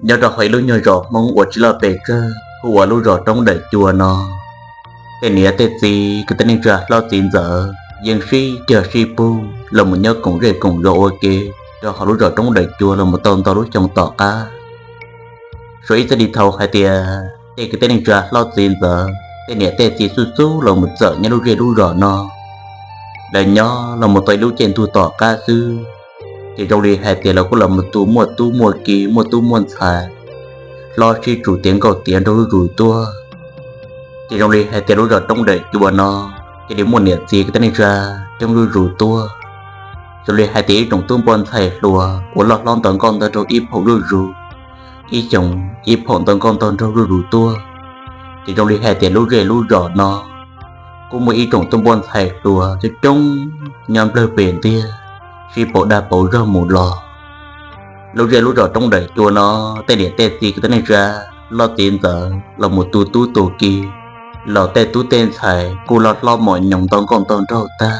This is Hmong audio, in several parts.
Nyob rau hauv ib lub nyuag zos Hmoob uas tsis loj pes tsawg hu ua lub zos Roob Dawm Cua no, tej niam tej txiv kwv tij neej tsa hlob txiv ntxawm yeej sib cog sib pub los mus nyob koom zej koom zos ua ke rau hauv lub zos Roob Dawm Cua los mus tau ntau lub xyoo tom qab. Suav ib txij li thaum hais tias tej kwv tij neej tsa hlob txiv ntxawm tej niam tej txiv xub xub los mus txawm nyob lub zej lub zos no, lawv nyob los mus tau ib lub caij ntuj tom qab xwb, ces zoo li hais tias lawv kuj los mus tu muaj tub muaj ki muaj tub muaj ntxhais, hlob sib tsum tiav nkauj tiav nraug zuj zus tuaj. Ces zoo li hais tias lub zos Roob Dawm Cua no cia li muaj niam txiv kwv tij neej tsa coob zuj zus tuaj. Zoo li hais tias ib tsoom tub npoj ntxhais hluas uas loj hlob ntau nkauj ntau nraug ib phaum zuj zus, ib xyoos ib phaum ntau nkauj ntau nraug zuj zus tuaj. Ces zoo li hais tias lub zej lub zos no kuj muaj ib tsoom tub npoj ntxhais hluas coob coob nyob nplawg pes ntiag, sib pauv dag pauv zog mus los. Lub zej lub zos Roob Dawm Cua no tej niam tej txiv kwv tij neej tsa hlob txiv ntxawm los mus tu tub tu ki los tej tub tej ntxhais kuj loj hlob mos nyoos ntau nkauj ntau nraug tag.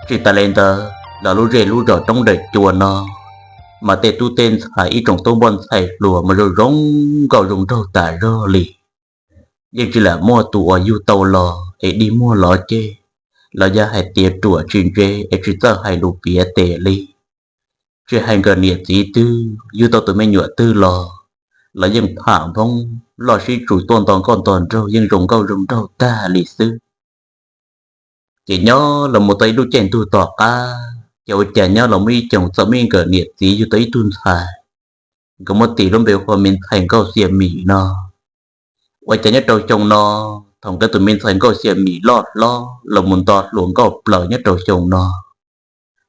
Tsis tas li ntawd los lub zej lub zos Roob Dawm Cua no mas tej tub tej ntxhais ib tsoom tub npoj ntxhais hluas mas zoo zoo nkauj zoo nraug tas zog li. Yeej tsis lam muaj tus uas yug tau los es dig muag lov ceg, los yog hais tias ruam tsis ntse es tsis txawj hais lus piav tes li. Tsis hais nkawd niam txiv twg yug tau tus me nyuam twg los, los yeej pham nphoob loj sib tsum tuaj ntau nkauj ntau nraug yeej zoo nkauj zoo nraug tag li xwb. Ces nyob los mus tau ib lub caij ntuj tom qab ces ua cas nyob los muaj ib xyoos txawm muaj nkawd niam txiv yug tau ib tug ntxhais, nkawd muab tis lub npe hu ua me ntxhais Nkauj Xiam Mim no. Ua cas nyob rau xyoo no, thaum nkawd tus me ntxhais Nkauj Xiam Mim loj hlob los mus nto hluas nkauj plaws nyob rau xyoo no,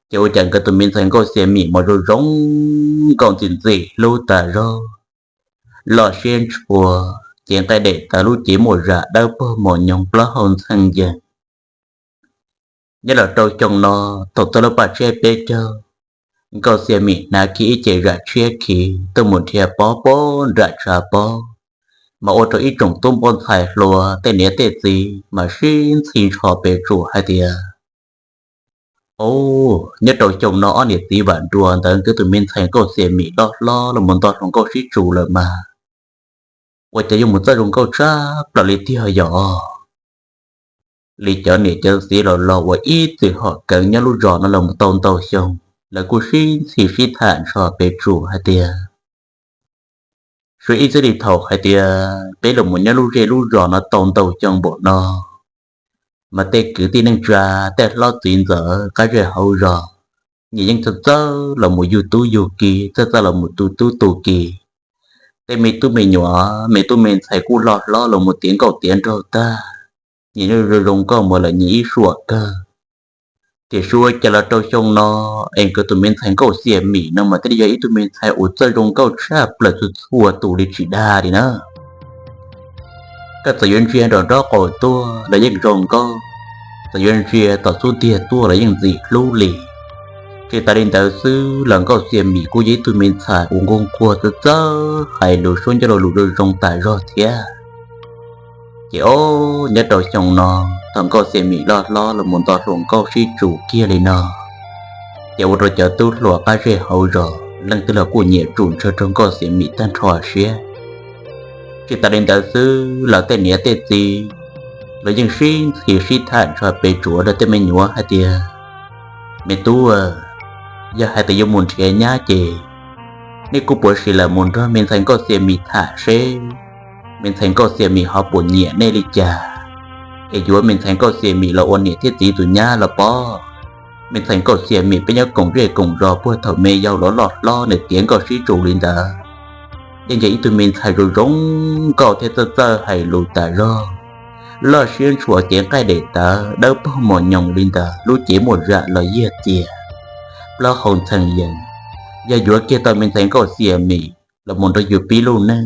ces ua cas nkawd tus me ntxhais Nkauj Xiam Mim mas zoo zoo nkauj ntxim ntxim hlub tas zog, loj siab ntshua, cev nqaij daim tawv lub cev muaj zam dawb paug mos nyoos plaub hau ntxhee yees. Nyob los rau xyoo no, thaum txog lub paj tsiab peb caug, Nkauj Xiam Mim hnav kiag ib ce zam tshiab khiv tuaj mus nrhiav pob puag nram tshav pob, mas ua rau ib tsoom tub npoj ntxhais hluas tej niam tej txiv mas sib ntxhi ntsho pes tsum hais tias, Au, nyob rau xyoo no ob niam txiv Vam Nruas ntawd nkawd tus me ntxhais Nkauj Xiam Mim loj hlob los mus nto hluas nkauj sib tsum lawm mas, ua cas yuav mus txawj zoo nkauj tshaj plaws li tiag yom? Li cov niam cov txiv los los uas ib txwm hom keev nyob lub zos no los mus tau ntau xyoo, lawv kuj sib ntxhi sib tham ntsho pes tsum hais tias, Suav ib txij li thaum hais tias peb los mus nyob lub zej lub zos no tau ntau xyoo npaum no, mas tej kwv tij neej tsa, tej hlob txiv ntxawm qab zej hauv zos, nyias yeej txawj txawj los mus yug tub yug ki, txawj txawj los mus tu tub tu ki. Tej me tub me nyuam, me tub me ntxhais kuj loj hlob los mus tiav nkauj tiav nraug tag, nyias zoo zoo nkauj mus lawm nyias ib suam kawg. Tiam sis ua cas los rau xyoo no es nkawd tus me ntxhais Nkauj Xiam Mim no mas thiaj li yog ib tug me ntxhais uas txawj zoo nkauj tshaj plaws txhua txhua tus li tsis dag li na. Koj txawm yuav ntsia nraum nraub qaum tuaj los yeej zoo nkauj, txawm yuav ntsia tom xub ntiag tuaj los yeej ntxim hlub li. Tsis tas li ntawd xwb los Nkauj Xiam Mim kuj yog ib tug me ntxhais uas nquag nquag txawj txawj hais lus suab ncauj lus zoo zoo tas zog thiab. Ces ob nyob rau xyoo no, thaum Nkauj Xiam Mim loj hlob los mus nto hluas nkauj sib tsum kiag li no, ces ua rau cov tub hluas qab zej hauv zos leej twg los kuj nyiam tsum ntshaw rau Nkauj Xiam Mim tag nrho siab. Tsis tas li ntawd xwb los tej niam tej txiv los yeej sib ntxhi sib tham ntsho pes tsum rau tej me nyuam hais tias, Me tub, yog hais tias yuav mus nrhiav nyab ces nej kuj puas sim lam mus nrog me ntxhais Nkauj Xiam Mim tham seb me ntxhais Nkauj Xiam Mim ho puas nyiam nej li cas, es yuav me ntxhais Nkauj Xiam Mim los ua niam thiab txiv tus nyab los pob. Me ntxhais Nkauj Xiam Mim peb nyob koom zej koom zos puag thaum me yau los loj hlob nws tiav nkauj sib tsum li ntawd, yeej yog ib tug me ntxhais zoo zoo nkauj thiab txawj txawj hais lus tas zog, loj siab ntshua cev nqaij daim tawv dawb paug mos nyoos li ntawd, lub cev muaj zam los yiag tiag, plaub hau ntxhee yees. Yog yuav kiag tau me ntxhais Nkauj Xiam Mim los mus nrog yus pib lub neej,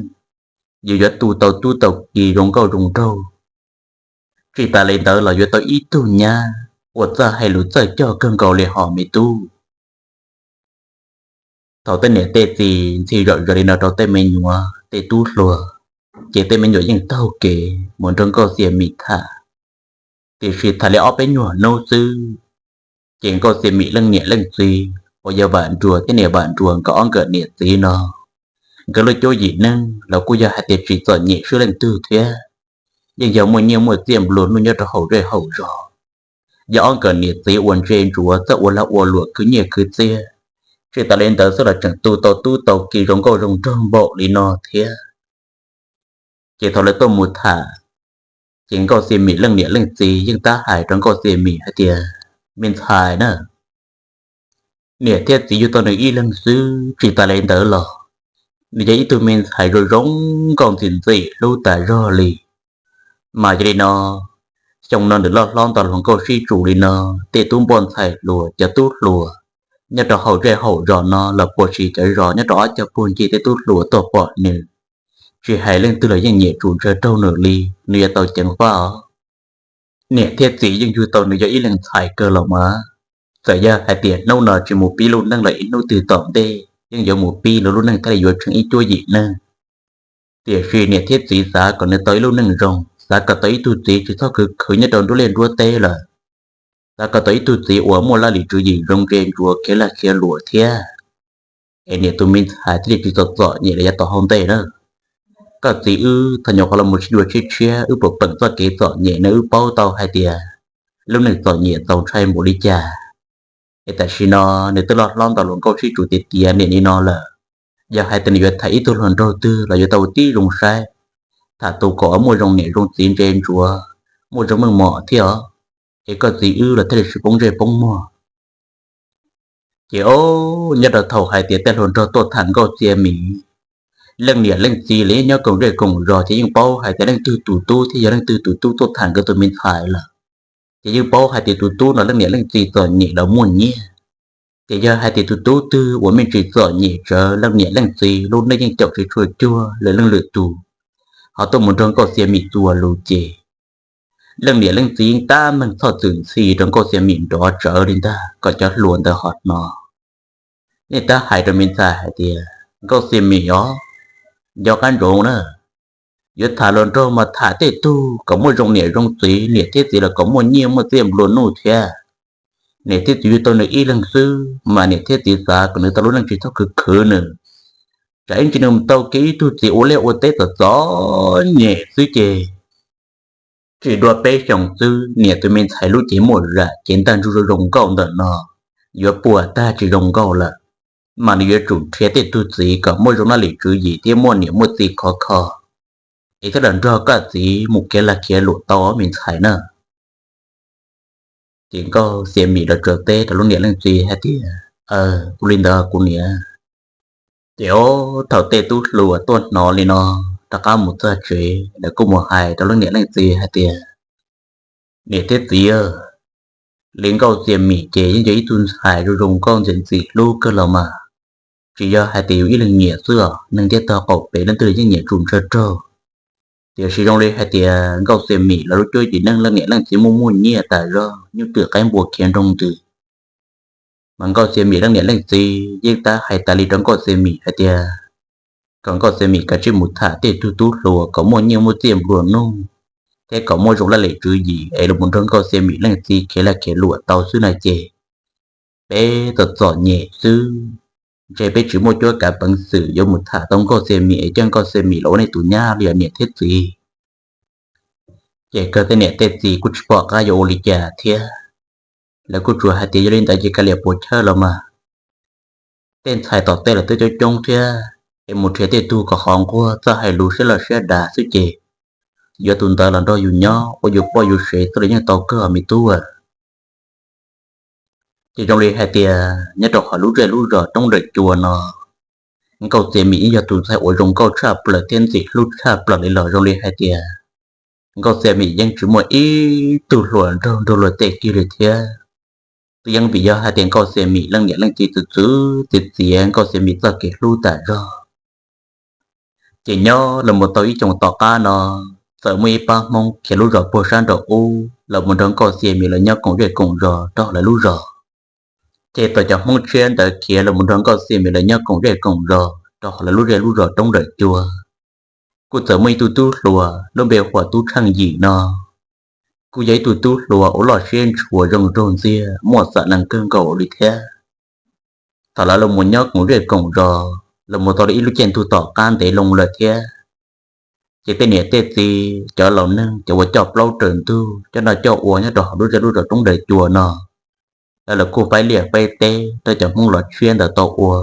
yus yuav tu tau tub tau ki zoo nkauj zoo nraug. Tsis tas li ntawd los yuav tau ib tug nyab uas txawj hais lus txawj cog kawg nkaus li hos me tub. Thaum tej niam tej txiv ntxhi zom zaws li no rau tej me nyuam tej tub hluas, ces tej me nyuam yeej taug kev mus nrog Nkauj Xiam Mim tham. Tiam sis tham li ob peb nyuag hnub xwb, ces Nkauj Xiam Mim leej niam leej txiv uas yog Vam Nruas thiab niam Vam Nruas nkawd ob nkawd niam txiv no, Nkawd lub cuab yim neej los kuj yog hais tias tsis txom nyem swb leej twg thiab, yeej yog muaj nyiaj muaj txiaj nplua nuj nyob rau hauv zej hauv zos. Yog ob nkawm niam txiv uas ntse ntsuav txawj ua lag ua luam khwv nyiaj khwv txiaj, tsis tas li ntawd xwb los tseem tu tau tub tau ki zoo nkauj zoo nraug npaum li no thiab. Ces thaum lawv tuaj mus tham, ces Nkauj Xia Mim leej niam leej txiv yeej tab hais rau Nkauj Xia Mim hais tias, me ntxhais na, niam thiab txiv yug tau nws ib leeg xwb, tsis tas li ntawd los nws yog ib tug me ntxhais zoo zoo nkauj ntxim ntxim hlub tas zog li. Mas yog li no, xyoo no nws loj hlob nto hluas nkauj sib tsum li no, tej tub npoj ntxhais hluas cov tub hluas nyob rau hauv zej hauv zos no los puas sis cov zos nyob rau ob cag puag ncig tej tub hluas tuaj pom nws, tsis hais leej twg los yeej nyiam tsum ntsawg raug nws li, nws yuav tau ceev faj os. Niam thiab txiv yeej yug tau nws yog ib leeg ntxhais kawg los mas, txawm yog hais tias hnub no tsis mus pib lub neej los ib hnub twg tom ntej yeej yuav mus pib, lawv lub neej thiaj li yuav tseem ib cuab yim neeg. Tiam sis niam thiab txiv xav kom nws tau ib lub neej zoo, xav kom tau ib tug txiv tsis txhob khwv khwv nyob rau nruab liaj nruab teb lawm, xav kom tau ib tug txiv uas muaj laj lim tswv yim zoo ntse ntsuav khiav lag khiav luam thiab. Es niam tus me ntxhais thiaj li tsis txom txom nyem los yav tom hauv ntej na. Koj txiv wb thaum nyuam qhuav los mus sib yuav tshiab tshiab, wb puas peem txoj kev txom nyem no, wb paub tau hais tias lub neej txom nyem txaus ntshai npaum li cas. Es tam sim no nws twb loj hlob nto hluas nkauj sib tsum tiav tiav niam li no lawm, yog hais tias nws yuav tham ib tug hluas nraug twg los yuav tau ua tib zoo saib, tham tus kom muaj zoo niam zoo txiv ntse ntsuav, muaj zoo meej mom thiab os, es koj txiv wb los thiaj li tsis poob ntsej poob muag. Ces o, nyob rau thaum hais tias tej hluas nraug tuaj tham Nkauj Xia Mim, leej niam leej txiv los yeej nyob koom zej koom zos ces yeej paub hais tias leej twg tus tub thiab yog leej twg tus tub tuaj tham nkawd tus me ntxhais lawm. Ces yeej paub hais tias tus tub no leej niam leej txiv txom nyem los muaj nyiaj. Ces yog hais tias tus tub twg uas me ntsis txom nyem tsawv, leej niam leej txiv lub neej yeej caum tsis tshua cuag lwm leej lwm tus, ho tuaj mus nrog Nkauj Xia Mim tua lus ces leej niam leej txiv yeej tab meeg txhoj txwm ntxhi rau Nkauj Xia Mim nrov tsawv li ntag kom cov hluas ntawd ho hnov. Nej tab hais rau me ntxhais hais tias, Nkauj Xia Mim os, nco qab ntsoov na, yuav tham hluas nraug mas tham tej tug kom muaj zoo niam zoo txiv, niam thiab txiv los kom muaj nyiaj muaj txiaj nplua nuj thiab. Niam thiab txiv yug tau nws ib leeg xwb mas niam thiab txiv xav kom nws tau lub neej tsis txhob khwv khwv nws, tsam ib ntsis nws mus tau kiag ib tug txiv ua liaj ua teb txom txom nyem xwb ces tsis dua peb xyoos xwb niam tus me ntxhais lub cev muaj zam cev ntaj ntsug zoo zoo nkauj ntawm no yuav puas tag tsis zoo nkauj lawm, mas nws yuav tsum nrhiav tej tug txiv kom muaj zoo laj lim tswv yim thiab muaj niam muaj txiv khov kho, es thiaj los nrog koj txiv mus khiav lag khiav luam tau me ntxhais na. Ces Nkauj Xia Mim los tsuas teb rau lub niam leej txiv hais tias, Aw, ua li ntawd kuv niam. Ces o, thaum tej tub hluas tuaj hnov li no, rov qab mus txog tsev lawv kuj mus hais rau lub niam leej txiv hais tias, Niam thiab txiv, li Nkauj Xia Mim ces yeej yog ib tug ntxhais zoo zoo nkauj ntxim ntxim hlub kawg los mas, tsis yog hais tias yus ib leeg nyiam xwb os, neeg ntiaj teb qaum pem leej twg los yeej nyiam tsum ntsawg raug. Tiam sis zoo li hais tias Nkauj Xia Mim lawv lub cuab yim neej leej niam leej txiv muaj muaj nyiaj tas zog, nyuj twm qaib npua khiav nroo ntws, mas Nkauj Xia Mim leej niam leej txiv yeej tab hais tas li rau Nkauj Xia Mim hais tias, kom Nkauj Xia Mim kav tsij mus tham tej tug tub hluas kom muaj nyiaj muaj txiaj nplua nuj, thiab kom muaj zoo laj lim tswv yim es los mus nrog Nkauj Xia Mim leej txiv khiav lag khiav luam tau xwb na ces peb txom txom nyem xwb, ntshe peb tsis muaj cuab kav peev xwm yuav mus tham tau Nkauj Xia Mim es coj Nkauj Xia Mim los ua nej tus nyab li os niam thiab txiv. Ces kawg tej niam tej txiv kuj tsis pom qab yuav ua li cas thiab, lawv kuj tsuas hais tias, Yog li ntawd ces kav liam puas chawj los mas, tej ntxhais tom tej los twb coob coob thiab, es mus nrhiav tej tug kom qhov nquag txawj hais lus siab loj siab dav xwb ces yuav tus ntawd los nrog yus nyob ua yus poj yus sev xwb los yeej tau kawg os me tub. Ces zoo li hais tias nyob rau qhov lub zej lub zos Roob Dawm Cua no, Nkauj Xia Mim yeej yog tus ntxhais uas zoo nkauj tshaj plaws thiab ntxim hlub tshaj plaws li los zoo li hais tias Nkauj Xia Mim yeej tsis muaj ib tug hluas nraug nrog luag tej kiag li thiab. Twb yeej vim yog hais tias Nkauj Xia Mim leej niam leej txiv txwv txwv txiav txiav Nkauj Xia Mim txoj kev hlub tas zog. Ces nyob los mus tau ib xyoos tom qab no, txawm muaj ib pab Hmoob khiav lub zos puag sab nraum ub los mus nrog Nkauj Xia Mim lawv nyob koom zej koom zos rau hauv lawv lub zos. Ces thaum cov Hmoob tshiab ntawd khiav los mus nrog Nkauj Xia Mim lawv nyob koom zej koom zos rau hauv lawv lub zej lub zos Roob Dawm Cua, kuj txawm muaj ib tug tub hluas lub npe hu ua Tub Tsheej Yim no, kuj yog ib tug tub hluas uas loj siab ntshua zoo nraug ntxiag muaj xam lees kawg nkaus li thiab. Thaum lawv los mus nyob koom zej koom zos, los mus tau li ib lub caij ntuj tom qab ntev loo lawm thiab. Ces tej niam tej txiv cov laus neeg cov uas coj plaub raws ntug coj noj coj ua nyob rau hauv lub zej lub zos roob daws cua no, lawv los kuj faib liaj faib teb rau cov Hmoob los tshiab ntawd tau ua,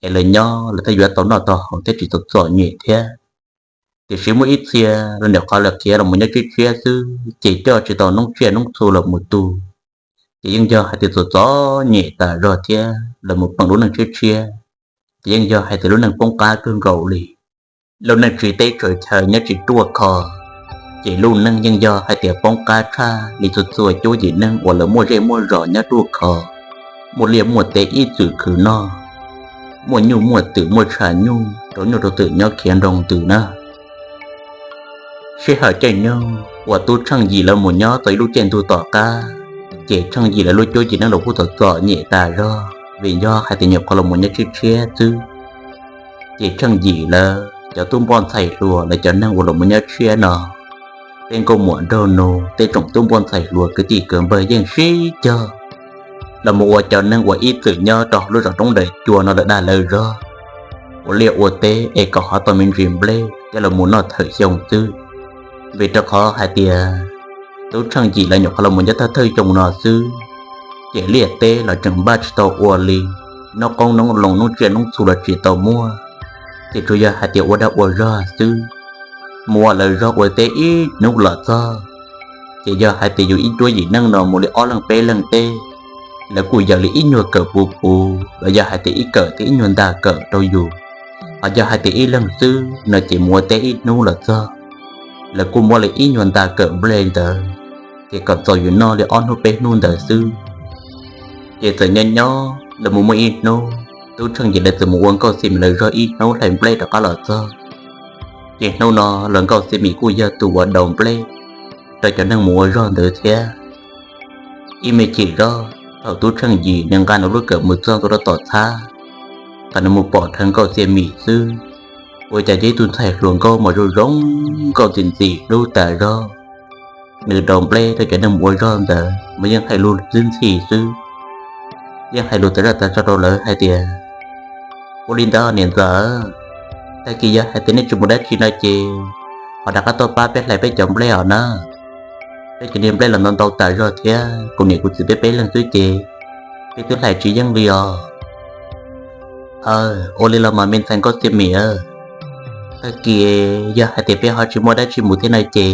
es lawv nyob lawv thiaj yuav tau noj tau haus thiab tsis txom txom nyem thiab. Tiam sis muaj ib txhia los niam qhov lawv khiav los mus nyob tshiab tshiab xwb ces coj tsis tau noob tsiaj noob txhu los mus tu, ces yeej yog hais tias txom txom nyem tas zog thiab los mus peem lub neej tshiab tshiab, ces yeej yog hais tias lub neej poob qab kawg nkaus li. Lub neej tsis teb tsaws chaw nyob tsis ruaj khov, ces lub neej yeej yog hais tias poob qab tshaj li txhua txhua cuab yim neeg uas lawv muaj zej muaj zos nyob ruaj khov, muaj liaj muaj teb ib txwm khwv noj, muaj nyuj muaj twm muaj tshav nyuj rau nyuj rau twm nyob khiav nroo ntws na. Sij hawm caij nyoog uas tub Tsheej Yim lawv mus nyob tau ib lub caij ntuj tom qab, ces Tsheej Yim lawv lub cuab yim neeg los kuj txom txom nyem tas zog vim yog hais tias nyuam qhuav los mus nyob tshiab tshiab xwb. Ces Tsheej Yim lawv cov tub npoj ntxhais hluas lawv cov neeg uas los mus nyob tshiab no, tej nkauj muam nraug nus tej tsoom tub npoj ntxhais hluas kwv tij kwv npawg yeej sib cog los mus ua cov neeg uas ib txwm nyob rau hauv lub zos roob daws cua no lawv dag lawv zog, ua liaj ua teb es kom ho tau me ntsis nplej coj los mus noj thawm xyoo xwb. Vim rau qhov hais tias tub Tsheej Yim lawv nyuam qhuav los mus nyob thawj thawj xyoo no xwb, ces liaj teb los tseem npaj tsis tau ua li, noob qoob noob loo noob tsiaj noob txhu los tsis tau muaj, ces tsuas yog hais tias ua dag ua zog xwb. Mus ua lawv zog ua teb ib hnub los txog, ces yog hais tias yus ib cuab yim neeg no mus li ob leeg peb leeg teb, lawv kuj yaws li ib nyuag kawm puv puv los yog hais tias ib kawm thiab ib nyuag ntag kawm rau yus. Ho yog hais tias ib leeg xwb no ces mus ua teb ib hnub los txog, lawv kuj muab li ib nyuag ntag kawm nplej ntawd, ces kom txaus yus noj li ob hnub peb hnub ntawd xwb. Ces txawm nyob nyob los mus muaj ib hnub, tub Tsheej Yim lawv txawm mus ua Nkauj Xia Mim lawv zog ib hnub hlais nplej rov qab los txog. Ces hnub no los Nkauj Xia Mim kuj yog tus uas daus nplej rau cov neeg mus ua zog ntawd thiab. Ib me chim zog thaum tub Tsheej Yim nws nqa nws lub kawm mus txog nkaus rau tom txhab, thaum nws mus pom dheev Nkauj Xia Mim xwb, ua cas yog ib tug ntxhais hluas nkauj mas zoo zoo nkauj ntxim ntxim hlub tas zog. Nws daus nplej rau cov neeg mus ua zog ntawd mas yeej hais lus ntxhi ntxhi xwb, yeej hais lus tas zaj tas tso rau lawv hais tias, ua li ntawd niam ntxawm, tag kis yog hais tias nej tsis mus dab tsi no ces ho rov qab tuaj pab peb hlais peb cov nplej os na. Peb cov niag nplej los ntau ntau tas zog thiab, kuv niam kuv txiv peb peb leeg xwb ces peb twb hlais tsis yeej li os. Aw, ua li los mas me ntxhais Nkauj Xia Mim, tag kis yog hais tias peb ho tsis muaj dab tsi mus thiab no ces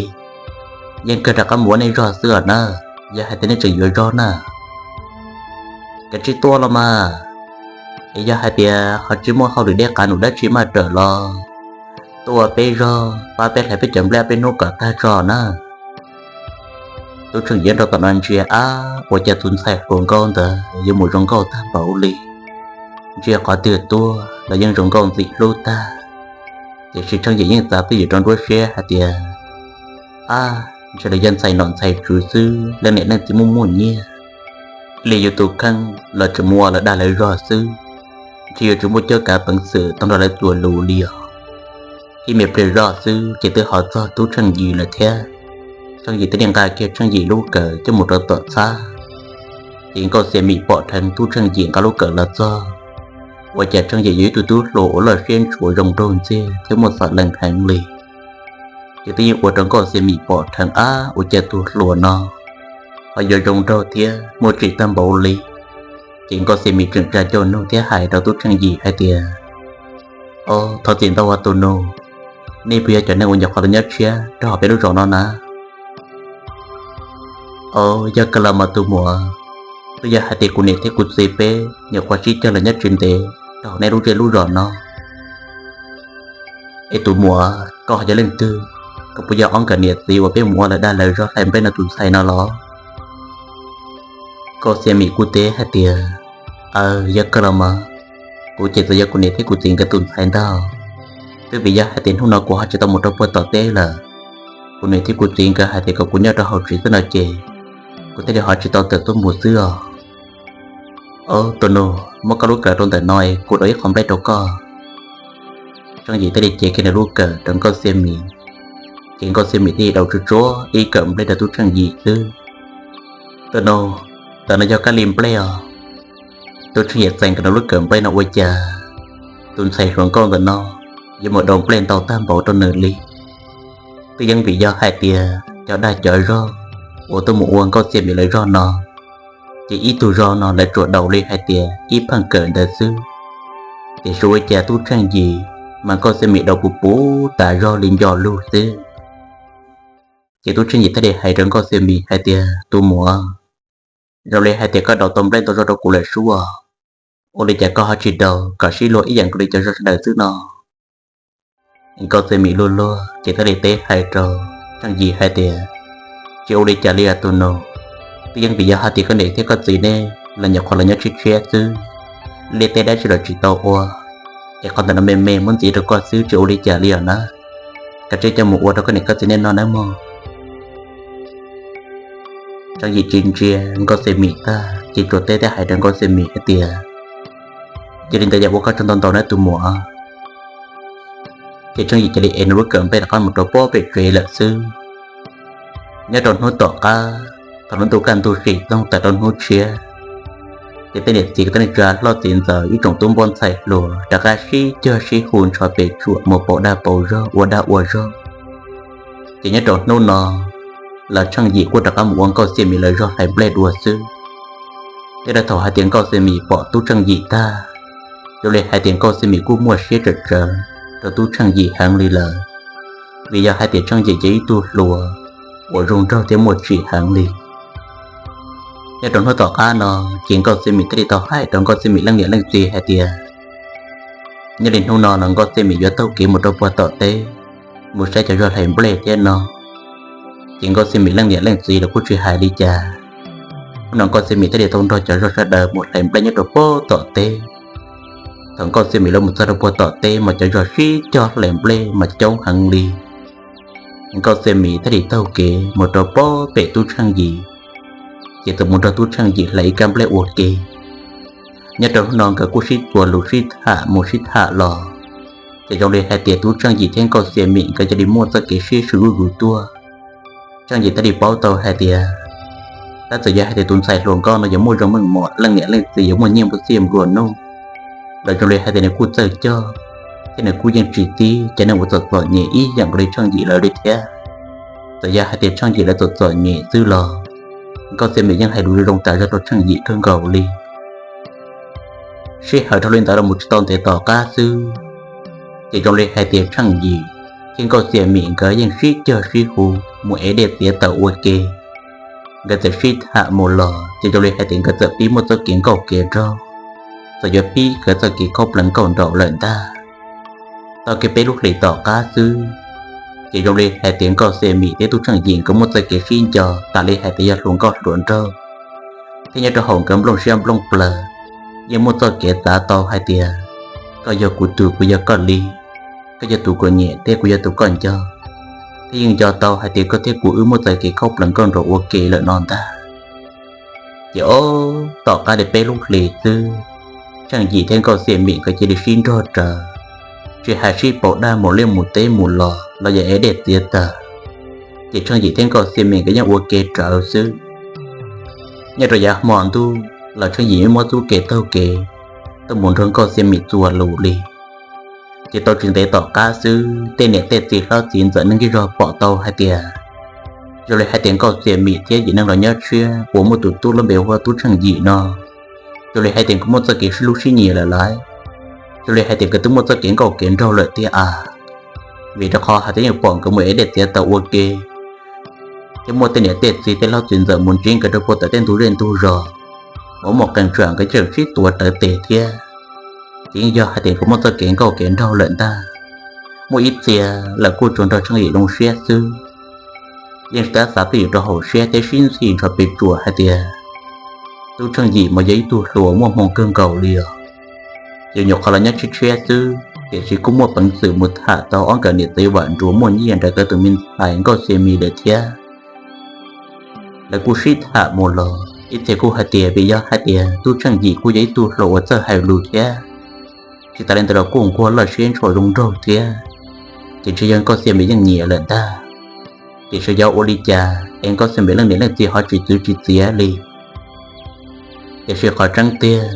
yeej kawg rov qab mus ua nej zog xwb os na, yog hais tias nej tseem yuav zog na. Kav tsij tuaj los mas, es yog hais tias ho tsis muaj hauj lwm dej qav num dab tsi maj rawm los tuaj ua peb zog pab peb hlais peb cov nplej peb hnub kom tag tso na. Tub Tsheej Yim rau tom no ntsia, ab, ua cas tus ntxhais hluas nkauj ntawd yuav mus zoo nkauj tag npaum li, ntsia qhov twg tuaj los yeej zoo nkauj ntxim hlub tag. Tiam sis Tsheej Yim yeej txav twj ywm rau nruab siab hais tias, ab, ntshe lawv yog ntxhais nom ntxhais tswv xwb, leej niam leej txiv muaj muaj nyiaj li, yus tus kheej los tseem mus ua lawv dag lawv zog xwb, ntshe yuav tsis muaj cuab kav peev xwm tau nrog lawv txuas lus li os. Ib me pliag zoj xwb ces twb ho txog tub Tsheej Yim lawm thiab. Tsheej Yim thiaj li nqa kiag Tsheej Yim lub kawm coj mus rau tom txhab. Ces Nkauj Xia Mim pom dheev tub Tsheej Yim nqa lub kawm los txog, ua cas Tsheej Yim yog ib tug tub hluas uas loj siab ntshua zoo nraug ntxiag thiab muaj xov lees heev li. Ces twb yeej ua rau Nkauj Xia Mim pom dheev, ab, ua cas tus hluas no ho yuav zoo nraug thiab muaj tsim tag npaum li. Ces Nkauj Xia Mim tseem tsa cau nug thiab hais rau tub Tsheej Yim hais tias, o, thov txim ntau os tus nus, nej puas yog cov neeg uas nyuam qhuav los nyob tshiab rau hauv peb lub zos no na? O, yog kawg los mas tus muam, twb yog hais tias kuv niam thiab kuv txiv peb nyuam qhuav sib cog los nyob tsis ntev rau hauv nej lub zej lub zos no. Es tus muam, koj ho yog leej twg? Koj puas yog ob nkawm niam txiv uas peb mus ua lawv dag lawv zog hlais nplej no tus ntxhais no los? Nkauj Xia Mim kuj teb hais tias, aw, yog kawg los mas, kuv ces txawm yog kuv niam thiab kuv txiv nkawd tus ntxhais ntag. Twb vim yog hais tias hnub no kuv ho tsis tau mus rau puag tom teb lawm, kuv niam thiab kuv txiv nkawd hais tias kom kuv nyob rau hauv tsev xwb no ces kuv thiaj li ho tsis tau tawm tuaj mus xwb os. O, tus nus, muab koj lub kawm rau ntawm no es kuv daus ib qho nplej rau koj. Tsheej Yim thiaj li cev kiag nws lub kawm rau Nkauj Xia Mim, ces Nkauj Xia Mim thiaj li daus tsuag tsuag ib kawm nplej rau tub Tsheej Yim xwb. Tus nus, ntawm no yog kab li nplej os. Tub Tsheej Yim txais kiag nws lub kawm nplej no ua cas tus ntxhais hluas nkauj ntawm no yuav mus daus nplej ntau tag npaum rau nws li. Twb yeej vim yog hais tias cov dag cov zog uas tuaj mus ua Nkauj Txiaj Mim lawv zog no, ces ib tug zog no lawv tsuas daus li hais tias ib pheej kawm ntawd xwb. Tiam sis ua li cas Tub Tsheej Yim mas Nkauj Txiaj Mim daus puv puv tas zog li nco lug xwb. Ces Tub Tsheej Yim thiaj li hais rau Nkauj Txiaj Mim hais tias, tus muam, zoo li hais tias koj daus tau nplej ntau zog rau kuv lawm sub, ua li cas koj ho tsis daus kom sib luag ib yam nkaus li cov zog sawv daws xwb no? Nkauj Txiaj Mim luag luag ces thiaj li teb hais rau Tsheej Yim hais tias, tsis ua li cas li os tus nus, twb yeej vim yog hais tias koj niam thiab koj txiv nej los nyuam qhuav los nyob tshiab tshiab xwb, liaj teb dab tsi los tsis tau ua, es qhov ntawm no me me muab ntxiv rau koj xwb tsis ua li cas li os na. Kav tsij coj mus ua rau koj niam koj txiv nej noj nawb mog. Tsheej Yim tsis ntsia Nkauj Txiaj Mim tag ces tsuas teb thiab hais rau Nkauj Txiaj Mim hais tias, yog li ntawd yog ua koj tsaug ntau ntau nawb tus muam. Ces Tsheej Yim cia li ev nws lub kawm nplej rov qab mus rau pob pem tsev lawm xwb. Nyob rau hnub tom qab, thaum lub ntuj kaj ntug sim toog tawm rau hnub tshiab, ces tej niam txiv kwv tij neej tsa hlob txiv ntxawm ib tsoom tub npoj ntxhais hluas rov qab sib cog sib hu ntsho pes tsuam mus pauv dag pauv zog ua dag ua zog. Ces nyob rau hnub no, los Tsheej Yim kuj rov qab mus ua Nkauj Txiaj Mim lawv zog hlais nplej dua xwb. Nyob rau thaum hais tias Nkauj Txiaj Mim pom Tub Tsheej Yim tag, zoo li hais tias Nkauj Txiaj Mim kuj muaj siab tsawm tsawv rau Tub Tsheej Yim heev li lawm, vim yog hais tias Tsheej Yim yog ib tug hluas uas zoo nraug thiab muaj tsim heev li. Nyob rau hnub tom qab no, ces Nkauj Txiaj Mim thiaj li tau hais rau Nkauj Txiaj Mim leej niam leej txiv hais tias, nyob li hnub no los Nkauj Txiaj Mim yuav taug kev mus rau puag tom teb, mus saib cov zog hlais nplej thiab no. Ces Nkauj Txiaj Mim leej niam leej txiv los kuj tsis hais li cas. Hnub no Nkauj Txiaj Mim thiaj li tau nrog cov zog sawv daws mus hlais nplej nyob rau puag tom teb. Thaum Nkauj Txiaj Mim los mus txog rau puag tom teb mas cov zog sib cog hlais nplej mas coob heev li. Nkauj Txiaj Mim thiaj li taug kev mus rau puag pem Tub Tsheej Yim, ces txawm mus nrog Tub Tsheej Yim hlais ib kab nplej ua ke. Nyob rau hnub no nkawd kuj sib txuas lus sib tham mus sib tham los, ces zoo li hais tias Tub Tsheej Yim thiab Nkauj Txiaj Mim nkawd cia li muaj txoj kev sib swm zuj zus tuaj. Tsheej Yim thiaj li paub tau hais tias, tab txawm yog hais tias tus ntxhais hluas nkauj no yuav muaj zoo meej mom, leej niam leej txiv yuav muaj nyiaj nplua nuj, los zoo li hais tias nws kuj txawj coj, thiab nws kuj yeej tsis txib cov neeg uas txom txom nyem ib yam nkaus li Tsheej Yim lawv li thiab. Txawm yog hais tias Tsheej Yim lawv txom txom nyem xwb los Nkauj Txiaj Mim yeej hais lus zoo tas zog rau Tsheej Yim kawg nkaus li. Sij hawm dhau li ntawd los mus tsis tau ntev tom qab xwb, ces zoo li hais tias Tsheej Yim thiab Nkauj Txiaj Mim nkawd yeej sib cog sib hu mus ev dej txiav taws ua ke. Nkawd txawm sib tham mus los ces zoo li hais tias nkawd txawm pib muaj txoj kev nkauj kev nraug, txawm yuav pib nkawd txoj kev khaub plaws nkauj nraug lawm ntag. Tau kiag peb lub hlis tom qab xwb, ces zoo li hais tias Nkauj Txiaj Mim thiab Tub Tsheej Yim nkawd muaj txoj kev sib nco tas li hais tias yog hluas nkauj hluas nraug, thiab nyob rau hauv nkawd nplooj siab nplooj plawv yeej muaj txoj kev xav tau hais tias, koj yog kuv tug kuv yog koj li, koj yog tus kuv nyiam thiab kuv yog tus koj nco, thiab yeej nco tau hais tias koj thiab kuv wb muaj txoj kev khaub plaws nkauj nraug ua ke lawm no ntag. Ces ob tom qab li peb lub hlis xwb, Tsheej Yim thiab Nkauj Txiaj Mim nkawd cia li sib nrog rawv, tsis hais sib pauv dag mus liaj mus teb mus los los yog ev dej txiav taws, ces Tsheej Yim thiab Nkauj Txiaj Mim nkawd yeej ua ke rawv xwb. Nyob rau yav hmo ntuj los Tsheej Yim yeej muab txoj kev taug kev tuaj mus nrog Nkauj Txiaj Mim txuas lus li. Ces tau tsis ntev tom qab xwb, tej niam tej txiv hlob txiv ntxawm neej tsa zog pom tau hais tias, zoo li hais tias Nkauj Txiaj Mim thiab Yim Neej los nyob tshiab uas muaj tus tub lub npe hu ua Tub Tsheej Yim no, zoo li hais tias nkawd muaj txoj kev sib hlub sib nyiam lawm lauj. Zoo li hais tias nkawd twb muaj txoj kev nkauj kev nraug lawm tiag a. Vim rau qhov hais tias yeej pom nkawd mus ev dej txiav taws ua ke, thiab muaj tej niam tej txiv tej hlob txiv ntxawm mus ntsib nkawd rau puag tom tej ntug zej ntug zos, uas muaj qee tsam nkawd tseem sib tuav rawv tes thiab. Ces yeej yog hais tias nkawd muaj txoj kev nkauj kev nraug lawm ntag. Muaj ib txhia lawv kuj tsuas nrog Tsheej Yim zoo siab xwb, yeej tsis tab xav twj ywm rau hauv siab thiab sib ntxhi nrho pes tsuam hais tias, Tub Tsheej Yim mas yog ib tug hluas muaj hmoo kawg nkaus li os. Ces nyuam qhuav los nyob tshiab tshiab xwb tiam sis kuj muaj peev xwm mus tham tau ob nkawd niam txiv Vam Nruas muaj nyiaj nrog nkawd tus me ntxhais Nkauj Txiaj Mim lawm thiab. Lawv kuj sib tham mus los ib txhia kuj hais tias vim yog hais tias Tub Tsheej Yim kuj yog ib tug hluas uas txawj hais lus thiab, tsis tas li ntawd los kuj nquag loj siab ntso zoo nraug thiab, ces ntshe yog Nkauj Txiaj Mim yeej nyiam lawm ntag. Tiam sis yog ua li cas es Nkauj Txiaj Mim leej niam leej txiv ho tsis txwv tsis txiav li? Tiam sis qhov tseeb tiag,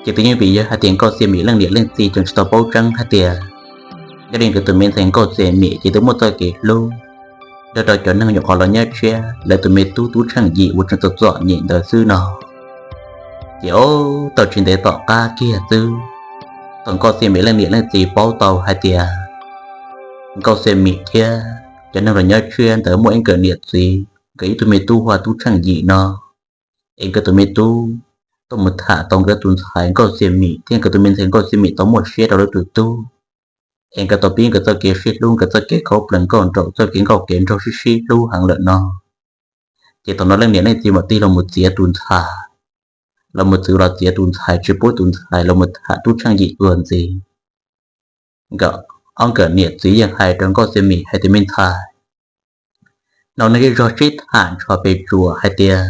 Ces twb yeej vim yog hais tias Nkauj Xia Mim leej niam leej txiv tseem tsis tau paub tseeb hais tias, yog li nkawd tus me ntxhais Nkauj Xia Mim ces twb muaj txoj kev hlub nrog rau cov neeg nyuam qhuav los nyob tshiab lawv tus me tub Tub Tsheej Yim uas tseem txom txom nyem ntawd xwb no. Ces ob tau tsis ntev tom qab kiag xwb, thaum Nkauj Xia Mim leej niam leej txiv paub tau hais tias Nkauj Xia Mim thiab cov neeg los nyob tshiab ntawd muaj ib nkawm niam txiv, nkawd ib tug me tub hu ua Tub Tsheej Yim no, es nkawd tus me tub tuaj mus tham tau nkawd tus ntxhais Nkauj Xia Mim thiab nkawd tus me ntxhais Nkauj Xia Mim tau muaj siab rau lawv tus tub, es nkawd tau pib nkawd txoj kev sib hlub, nkawd txoj kev khaub plaws nkauj nraug, txoj kev nkauj kev nraug sib sib hlub heev lawm no. Ces thaum no leej niam leej txiv mam tig los mus txiav tus ntxhais, los mus txwv los txiav tus ntxhais, tsis pub tus ntxhais los mus tham Tub Tsheej Yim dua ntxiv. Nkawd ob nkawm niam txiv yeej hais rau Nkauj Xia Mim hais tias, me ntxhais, no nej zej zog sib tham nrho pes tsuas hais tias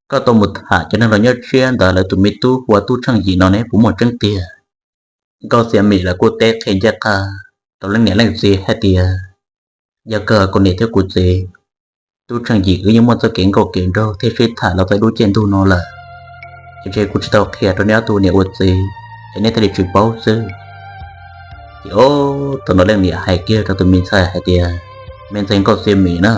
koj tau mus tham cov neeg los nyob tshiab ntawd lawv tus me tub hu ua Tub Tsheej Yim no ne puas muaj tseeb tiag? Nkauj Xia Mim lawv kuj teb qhia ncaj qha rau leej niam leej txiv hais tias, yog kawg kuv niam thiab kuv txiv, Tub Tsheej Yim wb yeej muaj txoj kev nkauj kev nraug thiab sib tham los tau ib lub caij ntuj no lawm, es ntshe kuv tsis tau qhia rau nej ob tug niam ua txiv es nej thiaj li tsis paub xwb. Ces ob tug no leej niam hais kiag rau tus me ntxhais hais tias, me ntxhais Nkauj Xia Mim na,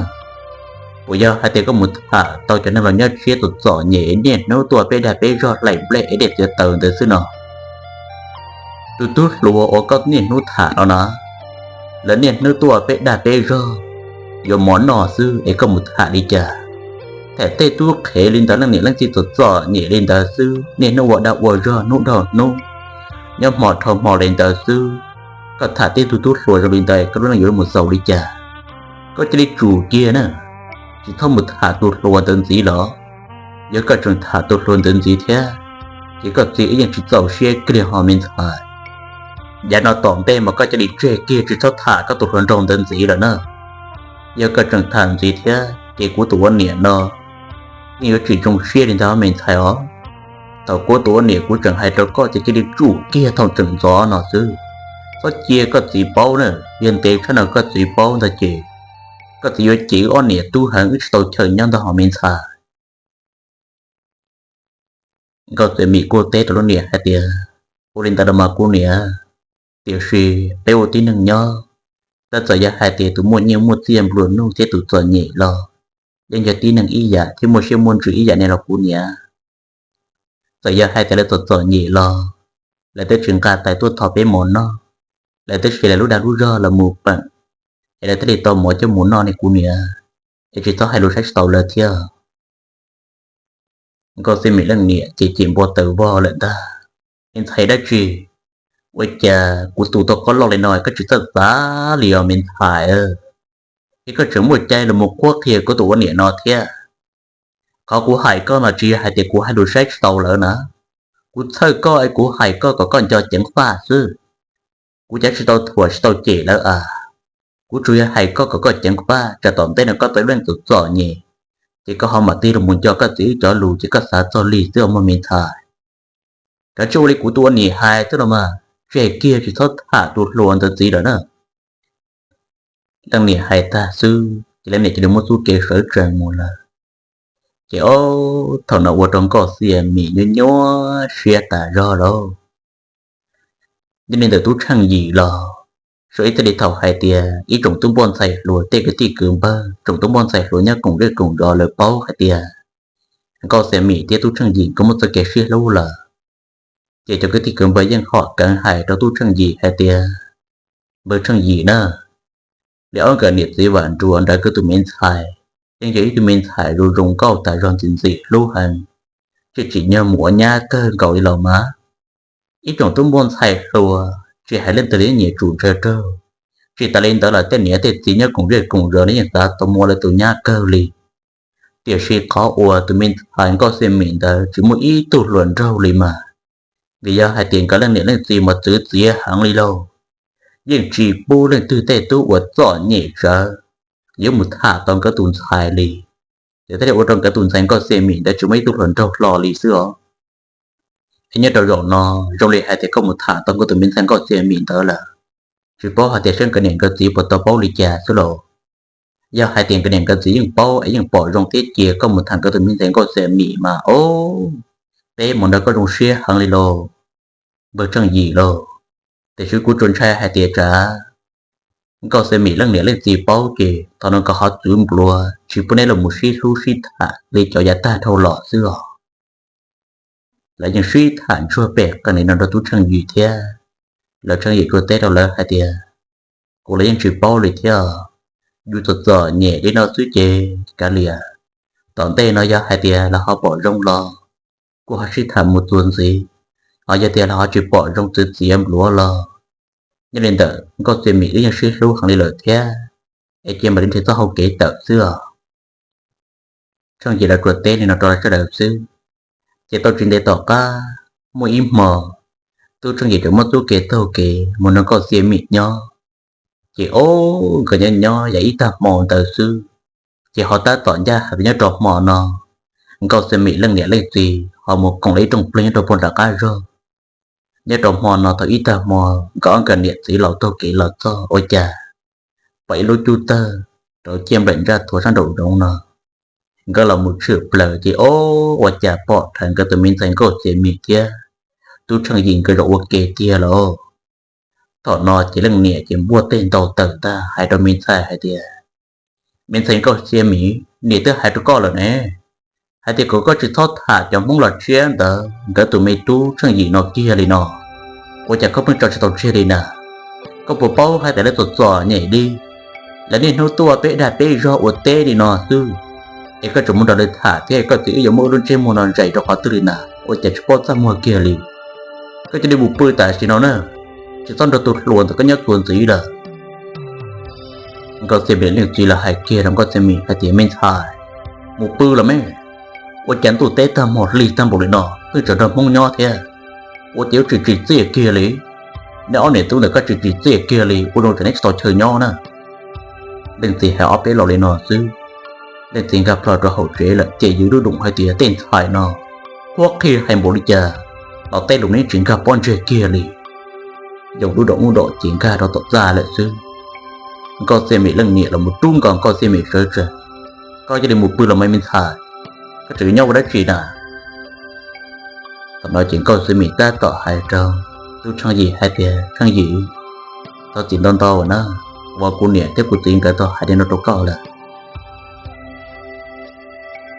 puas yog hais tias koj mus tham tau cov neeg los nyob tshiab txom txom nyem niaj hnub tuaj peb dag peb zog hlais nplej ev dej txiav taws ntawd xwb no? Tus tub hluas uas koj niaj hnub tham no na, lawv niaj hnub tuaj peb dag peb zog yuav mov noj xwb es koj mus tham li cas? Tham tej tub qhev li ntawd leej niam leej txiv txom txom nyem li ntawd xwb, niaj hnub ua dag ua zog hnub dhau hnub, nyob hmo dhau hmo li ntawd xwb, koj tham tej tug tub hluas zoo li ntawd koj lub neej yuav mus xaus li cas? Koj cia li tsum kiag na, tsis txhob mus tham tus hluas ntawd ntxiv los? Yog koj tseem tham tus hluas ntawd ntxiv thiab, ces koj txiv wb yeej tsis txaus siab kiag ho me ntxhais. Yav no tom ntej mas koj cia li tseg kiag tsis txhob tham koj tus hluas nraug ntawd ntxiv lawm na. Yog koj tseem tham ntxiv thiab ces kuv tus ua niam no yeej yuav tsis zoo siab li ntag me ntxhais os. Thaum kuv tus ua niam kuv tseem hais rau koj ces cia li tsum kiag thaum tseem ntxov no xwb. Txhob cia koj txiv paub na, yog ntev tshaj no koj txiv paub ntag ces koj txiv yuav cem wb ob niam tub heev wb tsis tau chaw nyob ntag ho me ntxhais. Nkauj Xia Mim kuj teb rau lub niam hais tias, ua li ntawd los mas kuv niam, tiam sis peb ua tib neeg nyob, tab txawm yog hais tias tus muaj nyiaj muaj txiaj nplua nuj thiab tus txom nyem los yeej yog tib neeg ib yam thiab muaj siab muaj ntsws ib yam nej los kuv niam. Txawm yog hais tias lawv txom txom nyem los lawv twb tsis nqa tais tuaj thov peb mov noj, lawv twb tsis li lub dag lub zog los mus peem, es lawv thiaj li tau mov coj mus noj ne kuv niam, es tsis txhob hais lus saib tsis taus lawv thiab. Nkauj Xia Mim leej niam ces cem npua taws vog lawm ntag. Me ntxhais dab tsi? Ua cas kuv tus tau qoj loj li no koj tsis txawj xav li os me ntxhais? Es koj tseem muaj cai los mus qhuab qhia kuv tus ua niam no thiab. Qhov kuv hais koj no tsis yog hais tias kuv hais lus saib tsis taus lawv na. Kuv txhawj koj es kuv hais koj kom koj nco ceev faj xwb. Kuv cav tsis tau thuam tsis tau cem lawv a. Kuv tsuas yog hais koj kom koj ceev faj tsam tom ntej no koj tau ib leej txom txom nyem, ces koj ho mam tig los mus nco koj txiv wb cov lus ces koj xav txog li xwb os mog me ntxhais. Kav tsij ua li kuv tus ua niam hais xwb los mas, tseg kiag tsis txhob tham tus hluas ntawd ntxiv lawm na. Leej niam hais tag xwb ces leej niam cia li muab txuj kev sawv tsees mus lawm. Ces ob thaum no ua rau Nkauj Xia Mim nyuaj nyuaj siab tas zog lauj. Yog li ntawd Tub Tsheej Yim los, sawv ib txij li thaum hais tias ib tsoom tub npoj ntxhais hluas tej kwv tij kwv npawg, tsoom tub npoj ntxhais hluas nyob koom zej koom zos lawv paub hais tias Nkauj Xia Mim thiab Tub Tsheej Yim nkawd muaj txoj kev sib hlub lawm, ces cov kwv tij kwv npawg yeej hom keev hais rau Tub Tsheej Yim hais tias, npawg Tsheej Yim na, li ob nkawm niam txiv Vam Nruas ntawd nkawd tus me ntxhais yeej yog ib tug me ntxhais zoo zoo nkauj tas zog ntxim ntxim hlub heev, tsis tsim nyog mus ua nyab kawg nkaus li los mas. Ib tsoom tub npoj ntxhais hluas tsis hais leej twg los yeej nyiam tsum ntshaw raug, tsis tas li ntawd los tej niam tej txiv nyob koom zej koom zos no yeej xav tau mus ua lawv tus nyab kawg li. Tiam sis qhov uas tus me ntxhais Nkauj Xia Mim ntawd tsis muaj ib tug hluas nraug li mas, vim yog hais tias nkawd leej niam leej txiv mas txwv txiav heev li lauj, yeej tsis pub leej twg tej tub uas txom nyem tsawv yuav mus tham tau nkawd tus ntxhais li. Ces thiaj li ua rau nkawd tus ntxhais Nkauj Xia Mim ntawd tsis muaj ib tug hluas nraug hlo li xwb os. Es nyob rau zaum no, zoo li hais tias koj mus tham tau nkawd tus me ntxhais Nkauj Xia Mim ntawd lawm, tsis paub hais tias seb nkawd niam nkawd txiv puas tau paub li cas xwb lauj. Yog hais tias nkawd niam nkawd txiv yeej paub es yeej pom zoo thiab cia koj mus tham nkawd tus me ntxhais Nkauj Xia Mim mas, o, peb mus nrog koj zoo siab heev li lauj, npawg Tsheej Yim lauj. Tiam sis kuv tsuas ntshai hais tias tsam Nkauj Xiab Mim leej niam leej txiv paub ces thaum no nkawd ho txwv npluav tsis pub neb los mus sib hlub sib tham li cov yav tag dhau los xwb os. Lawv yeej sib tham ntsuag pem qees li no rau tub Tsheej Yim thiab. Lawv Tsheej Yim tsuas teb rau lawv hais tias, kuv los yeej tsis paub li thiab, yus txom txom nyem li no xwb ces kav liam. Tom ntej no yog hais tias lawv ho pom zoo los kuj ho sib tham mus txuas ntxiv, ho yog tias lawv ho tsis pom zoo txwv txiav npluav los, nyob li ntawm Nkauj Xiab Mim wb yeej sib hlub heev li lawm thiab, es cia mam li nrhiav txoj hau kev tawm xwb os. Tsheej Yim lawv tsuas teb li no rau lawv sawv daws xwb. Ces tau tsis ntev tom qab, muaj ib hmo, tub Tsheej Yim tseem muab txoj kev taug kev mus nrog Nkauj Xiab Mim nyob. Ces ob nkawd nyob nyob yav ib tag hmo ntawd xwb, ces ho tab tom ncaj hais tias nyob rau hmo no, Nkauj Xiab Mim leej niam leej txiv ho mus koom lawv ib rooj plig nyob rau puag nram qab zog. Nyob rau hmo no thaum ib tag hmo, nkawd ob nkawd niam txiv laus taug kev los txog ua cas pom ib lub cub tawg rauv ciaj nplaim ntsaj thuav sab nraum zoov no. Nkawd los mus tshwm plaws ces ob ua cas pom dhawv nkawd tus me ntxhais Nkauj Xiab Mim thiab tub Tsheej Yim nkawd zaum ua ke tiag lauj. Thaum no ces leej niam ces npuaj teg ntaus taws tag hais rau me ntxhais hais tias, me ntxhais Nkauj Xiab Mim, niam twb hais rau koj lawm ne, hais tias kom koj tsis txhob tham cov Hmoob los tshiab ntawd nkawd tus me tub Tsheej Yim no kiag li no. Ua cas koj pheej tso tsis tau tseg li na? Koj puas paub hais tias lawv txom txom nyem li, lawv niaj hnub tuaj peb dag peb zog ua teb li no xwb, es koj tseem mus nrog lawv tham thiab, koj txiv wb yuav muab wb lub ntsej muag no zais rau qhov twg li na? Ua cas tsis paub txaj muag kiag li? Koj cia li mus pw tam sim no na, tsis txhob nrog tus hluas ntawd koj nyob txuas ntxiv lawm. Nkauj Xiab Mim leej txiv los hais kiag rau Nkauj Xiab Mim hais tias, me ntxhais, mus pw los me, ua cas ntuj teb tag hmo hli tag npaum li no pheej tseem nrog Hmoob nyob thiab, ua cas yuav tsis tsim txiaj kiag li? Neb ob niam tub ntawm koj tsis tsim txiaj kiag li, ua rau neb tsis tau chaw nyob na. Leej txiv hais ob peb los li no xwb, leej txiv nkag plho rau hauv tsev lawm ces yws lub doom hais tias, tej ntxhais no, huab qhia hais npaum li cas los tej lus neb tsis nkag pob ntseg kiag li. Yws lub doom ub doom ces nkag rau tom txaj lawm xwb. Nkauj Xiab Mim leej niam los mus rub nkaus Nkauj Xiab Mim sawv tsees, koj cia li mus pw los mas me ntxhais, koj tseem nyob ua dab tsi na? Thaum no ces Nkauj Xiab Mim tab tom hais rau tub Tsheej Yim hais tias, Tsheej Yim, thov txim ntau ntau na, uas kuv niam thiab kuv txiv nkawd tau hais li no rau koj lawm.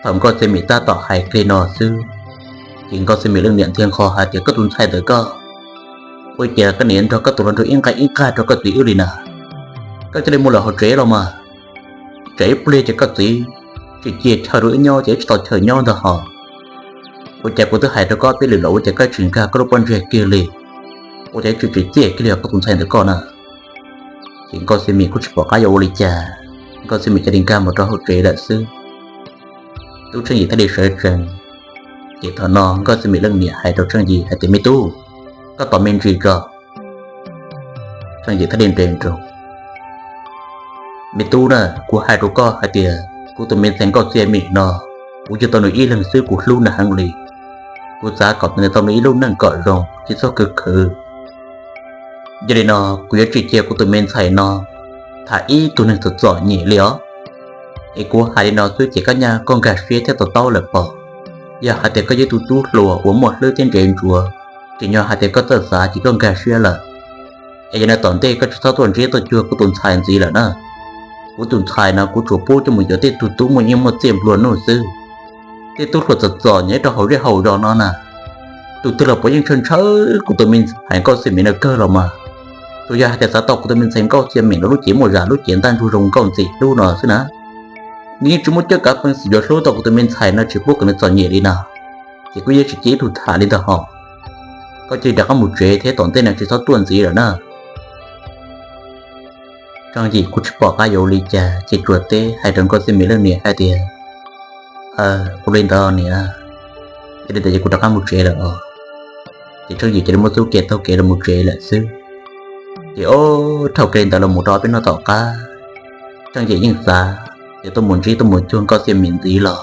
Thaum Nkauj Xiab Mim tab tom hais li no xwb, ces Nkauj Xiab Mim leej niam nthiaj nqho hais tias, koj tus ntxhais ntawm koj, ua cas koj niam nrog koj tus hluas nraug ib nqaij ib nqaij rau koj txiv wb li na? Koj cia li mus lawm hauv tsev los mas, tsam ib pliag ces koj txiv tsis cia chaw rau wb nyob ces wb tsis tau chaw nyob ntag hos. Ua cas kuv twb hais rau koj peb lwm los ua cas koj tsis nkag koj lub pob ntseg kiag li? Ua cas tsis tsim txiaj kiag li os koj tus ntxhais ntawm koj na? Ces Nkauj Xiab Mim kuj tsis pom qab yuav ua li cas, Nkauj Xiab Mim cia li nkag mus rau hauv tsev lawm xwb. Tub Tsheej Yim thiaj li sawv tsees. Ces thaum no Nkauj Xiab Mim leej niam hais rau Tsheej Yim hais tias, me tub, koj tos me ntsis tso. Tsheej Yim thiaj li nres nroos, me tub na, kuv hais rau koj hais tias kuv tus me ntxhais Nkauj Xiab Mim no, kuv yug tau nws ib leeg xwb kuv hlub nws heev li. Kuv xav kom nws tau nws ib lub neej kom zoo tsis txhob khwv khwv. Yog li no, kuv yuav tsis cia kuv tus me ntxhais no tham ib tug neeg txom txom nyem li os. Es kuv hais li no xwb ces koj nyaj koj nkag siab thiab to taub lawm pob. Yog hais tias koj yog ib tug tub hluas uas muaj hlwb thiab ntse ntsuav, tsim nyog hais tias koj txawj xav ces koj nkag siab lawm. Es yog no tom ntej koj tsis txhob tuaj ntsib tuaj cuag kuv tus ntxhais ntxiv lawm na. Kuv tus ntxhais no kuv tsuas pub coj mus yuav tej tug tub muaj nyiaj muaj txiaj nplua nuj xwb. Tej tub hluas txom txom nyem rau hauv zej hauv zos no na, tus twg los puav yeej ntshaw ntshaw kuv tus me ntxhais Nkauj Xiab Mim no kawg los mas. Tsuas yog hais tias xav tau kuv tus me ntxhais Nkauj Xiab Mim no lub cev muaj zam lub cev ntaj ntsug zoo nkauj ntxim hlub no xwb na. Nws yeej tsis muaj caj kav peev xwm yuav hlub tau kuv tus me ntxhais no tsis pub kom nws txom nyem li na. Ces kuv yeej tsis cia ib tug tham li ntag hos. Koj cia li rov qab mus tsev thiab tom ntej no tsis txhob tuaj ntxiv lawm na. Tsheej Yim kuj tsis pom qab yuav ua li cas ces tsuas teb hais rau Nkauj Xiab Mim leej niam hais tias, ua li ntawd niam, yog li ntawd ces kuv rov qab mus tsev lawm os. Ces Tsheej Yim cia li muab txoj kev taug kev los mus tsev lawm xwb. Ces ob dhau kev li ntawd los mus rau peb hnub tom qab, Tsheej Yim yeej xav tias tuaj mus ntsib tuaj mus cuag Nkauj Xiab Mim ntxiv los,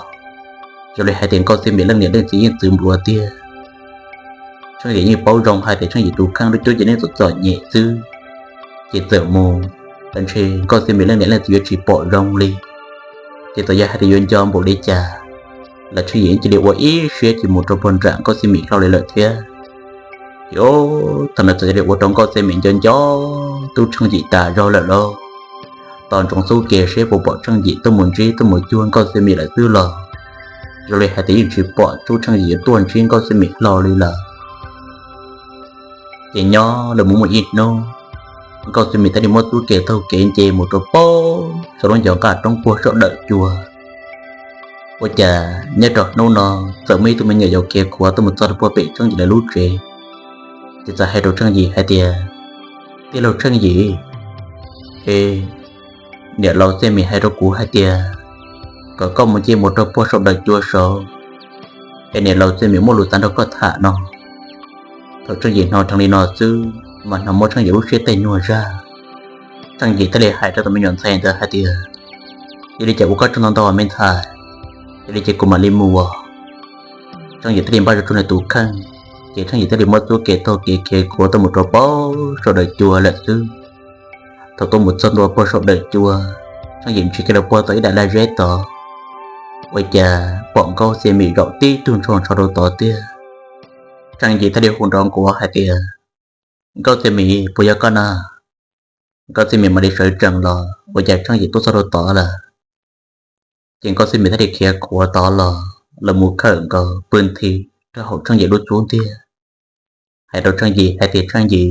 yog li hais tias Nkauj Xiab Mim leej niam leej txiv yeej txwv npluav tiag. Tsheej Yim yeej paub zoo hais tias Tsheej Yim tus kheej lub cuab ces yeej txom txom nyem xwb, ces txawm mus los ntshe Nkauj Xiab Mim leej niam leej txiv yuav tsis pom zoo li. Ces txawm yog hais tias yuav nco npaum li cas los Tsheej Yim cia li ua ib siab tsis mus rau puag nram Nkauj Xiab Mim hlo li lawm thiab. Ces thaum no txawm cia li ua rau Nkauj Xiab Mim nco nco Tub Tsheej Yim tas zog lawm lauj. Tos ntsoov xub ke seb puas pom Tsheej Yim tuaj mus ntsib tuaj mus cuag Nkauj Xiab Mim lawm xwb los zoo li hais tias yeej tsis pom Tub Tsheej Yim tuaj ntsib Nkauj Xiab Mim hlo li lawm. Ces nyob los mus muaj ib hnub, Nkauj Xiab Mim thiaj li muab xub ke taug kev nce mus rau puag saum lub ncov nqaj roob puag saum dawm cua. Ua cas nyob rau hnub no txawm muaj ib tug me nyuam yaus khiav khuav tuaj mus txog rau puag pem Tsheej Yim lawv lub tsev, ces txawm hais rau Tsheej Yim hais tias, Tij laug Tsheej Yim, es niam laus Xiab Mim hais rau kuv hais tias kom koj mus nce mus rau puag saum dawm cua saud, es niam laus Xiab Mim muaj lus xav nrog koj tham no. Thaum Tsheej Yim hnov dheev li no xwb mas hnov muab Tsheej Yim lub siab tej nyuag zaj. Tsheej Yim thiaj li hais rau tus me nyuam ntxhais ntawd hais tias, Yog li ces ua koj tsaug ntau ntau me ntxhais, yog li ces kuv mam li mus os. Tsheej Yim thiaj li npaj zoj tsuag nws tus kheej, ces Tsheej Yim thiaj li muab xub ke taug kev khiav khuav tuaj mus rau puag saum dawm cua lawm xwb. Thaum tuaj mus txog ntua puag saum dawm cua, Tsheej Yim ntsia kiag rau puag tom ib daim laj zeb tod, ua cas pom Nkauj Xiab Mim zaum tib tug ntshov ntsho rau tod tiag. Tsheej Yim thiaj li hu nrov nkuav hais tias, Nkauj Xiab Mim, puas yog koj na? Nkauj Xiab Mim mam li sawv tsees los ua cas Tsheej Yim tuaj txog rau tod lawm. Ces Nkauj Xiab Mim thiaj li khiav khuav tod los, los mus khawm nkaus pw nthi rau hauv Tsheej Yim lub xub ntiag, hais rau Tsheej Yim hais tias, Tsheej Yim,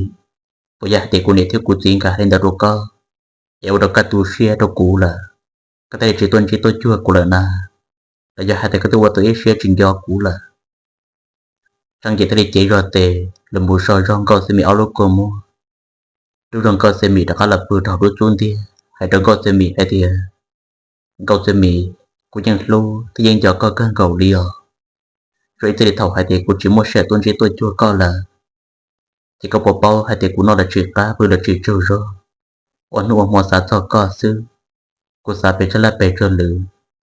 puas yog hais tias kuv niam thiab kuv txiv nkawd hais li ntawd rau koj, es ua rau koj tu siab rau kuv lawm, koj thiaj li tsis tuaj ntsib tuaj cuag kuv lawm na? Los yog hais tias koj twb ua tau ib siab tsis nco kuv lawm? Tsheej Yim thiaj li cev zog tes los mus so zog Nkauj Xiab Mim ob lub kua muag, rub zog Nkauj Xiab Mim rov qab los pw rau hauv lub xub ntiag, hais rau Nkauj Xiab Mim hais tias, Nkauj Xiab Mim, kuv yeej hlub thiab yeej nco koj kawg nkaus li os. Tsuas ib txij li thaum hais tias kuv tsis muaj sij hawm tuaj ntsib tuaj cuag koj lawm, ces koj puas paub hais tias kuv noj los tsis qab pw los tsis tsaug zog, ua hnub ua hmo xav txog koj xwb. Kuv xav pes tsawg laj pes tsawg lwm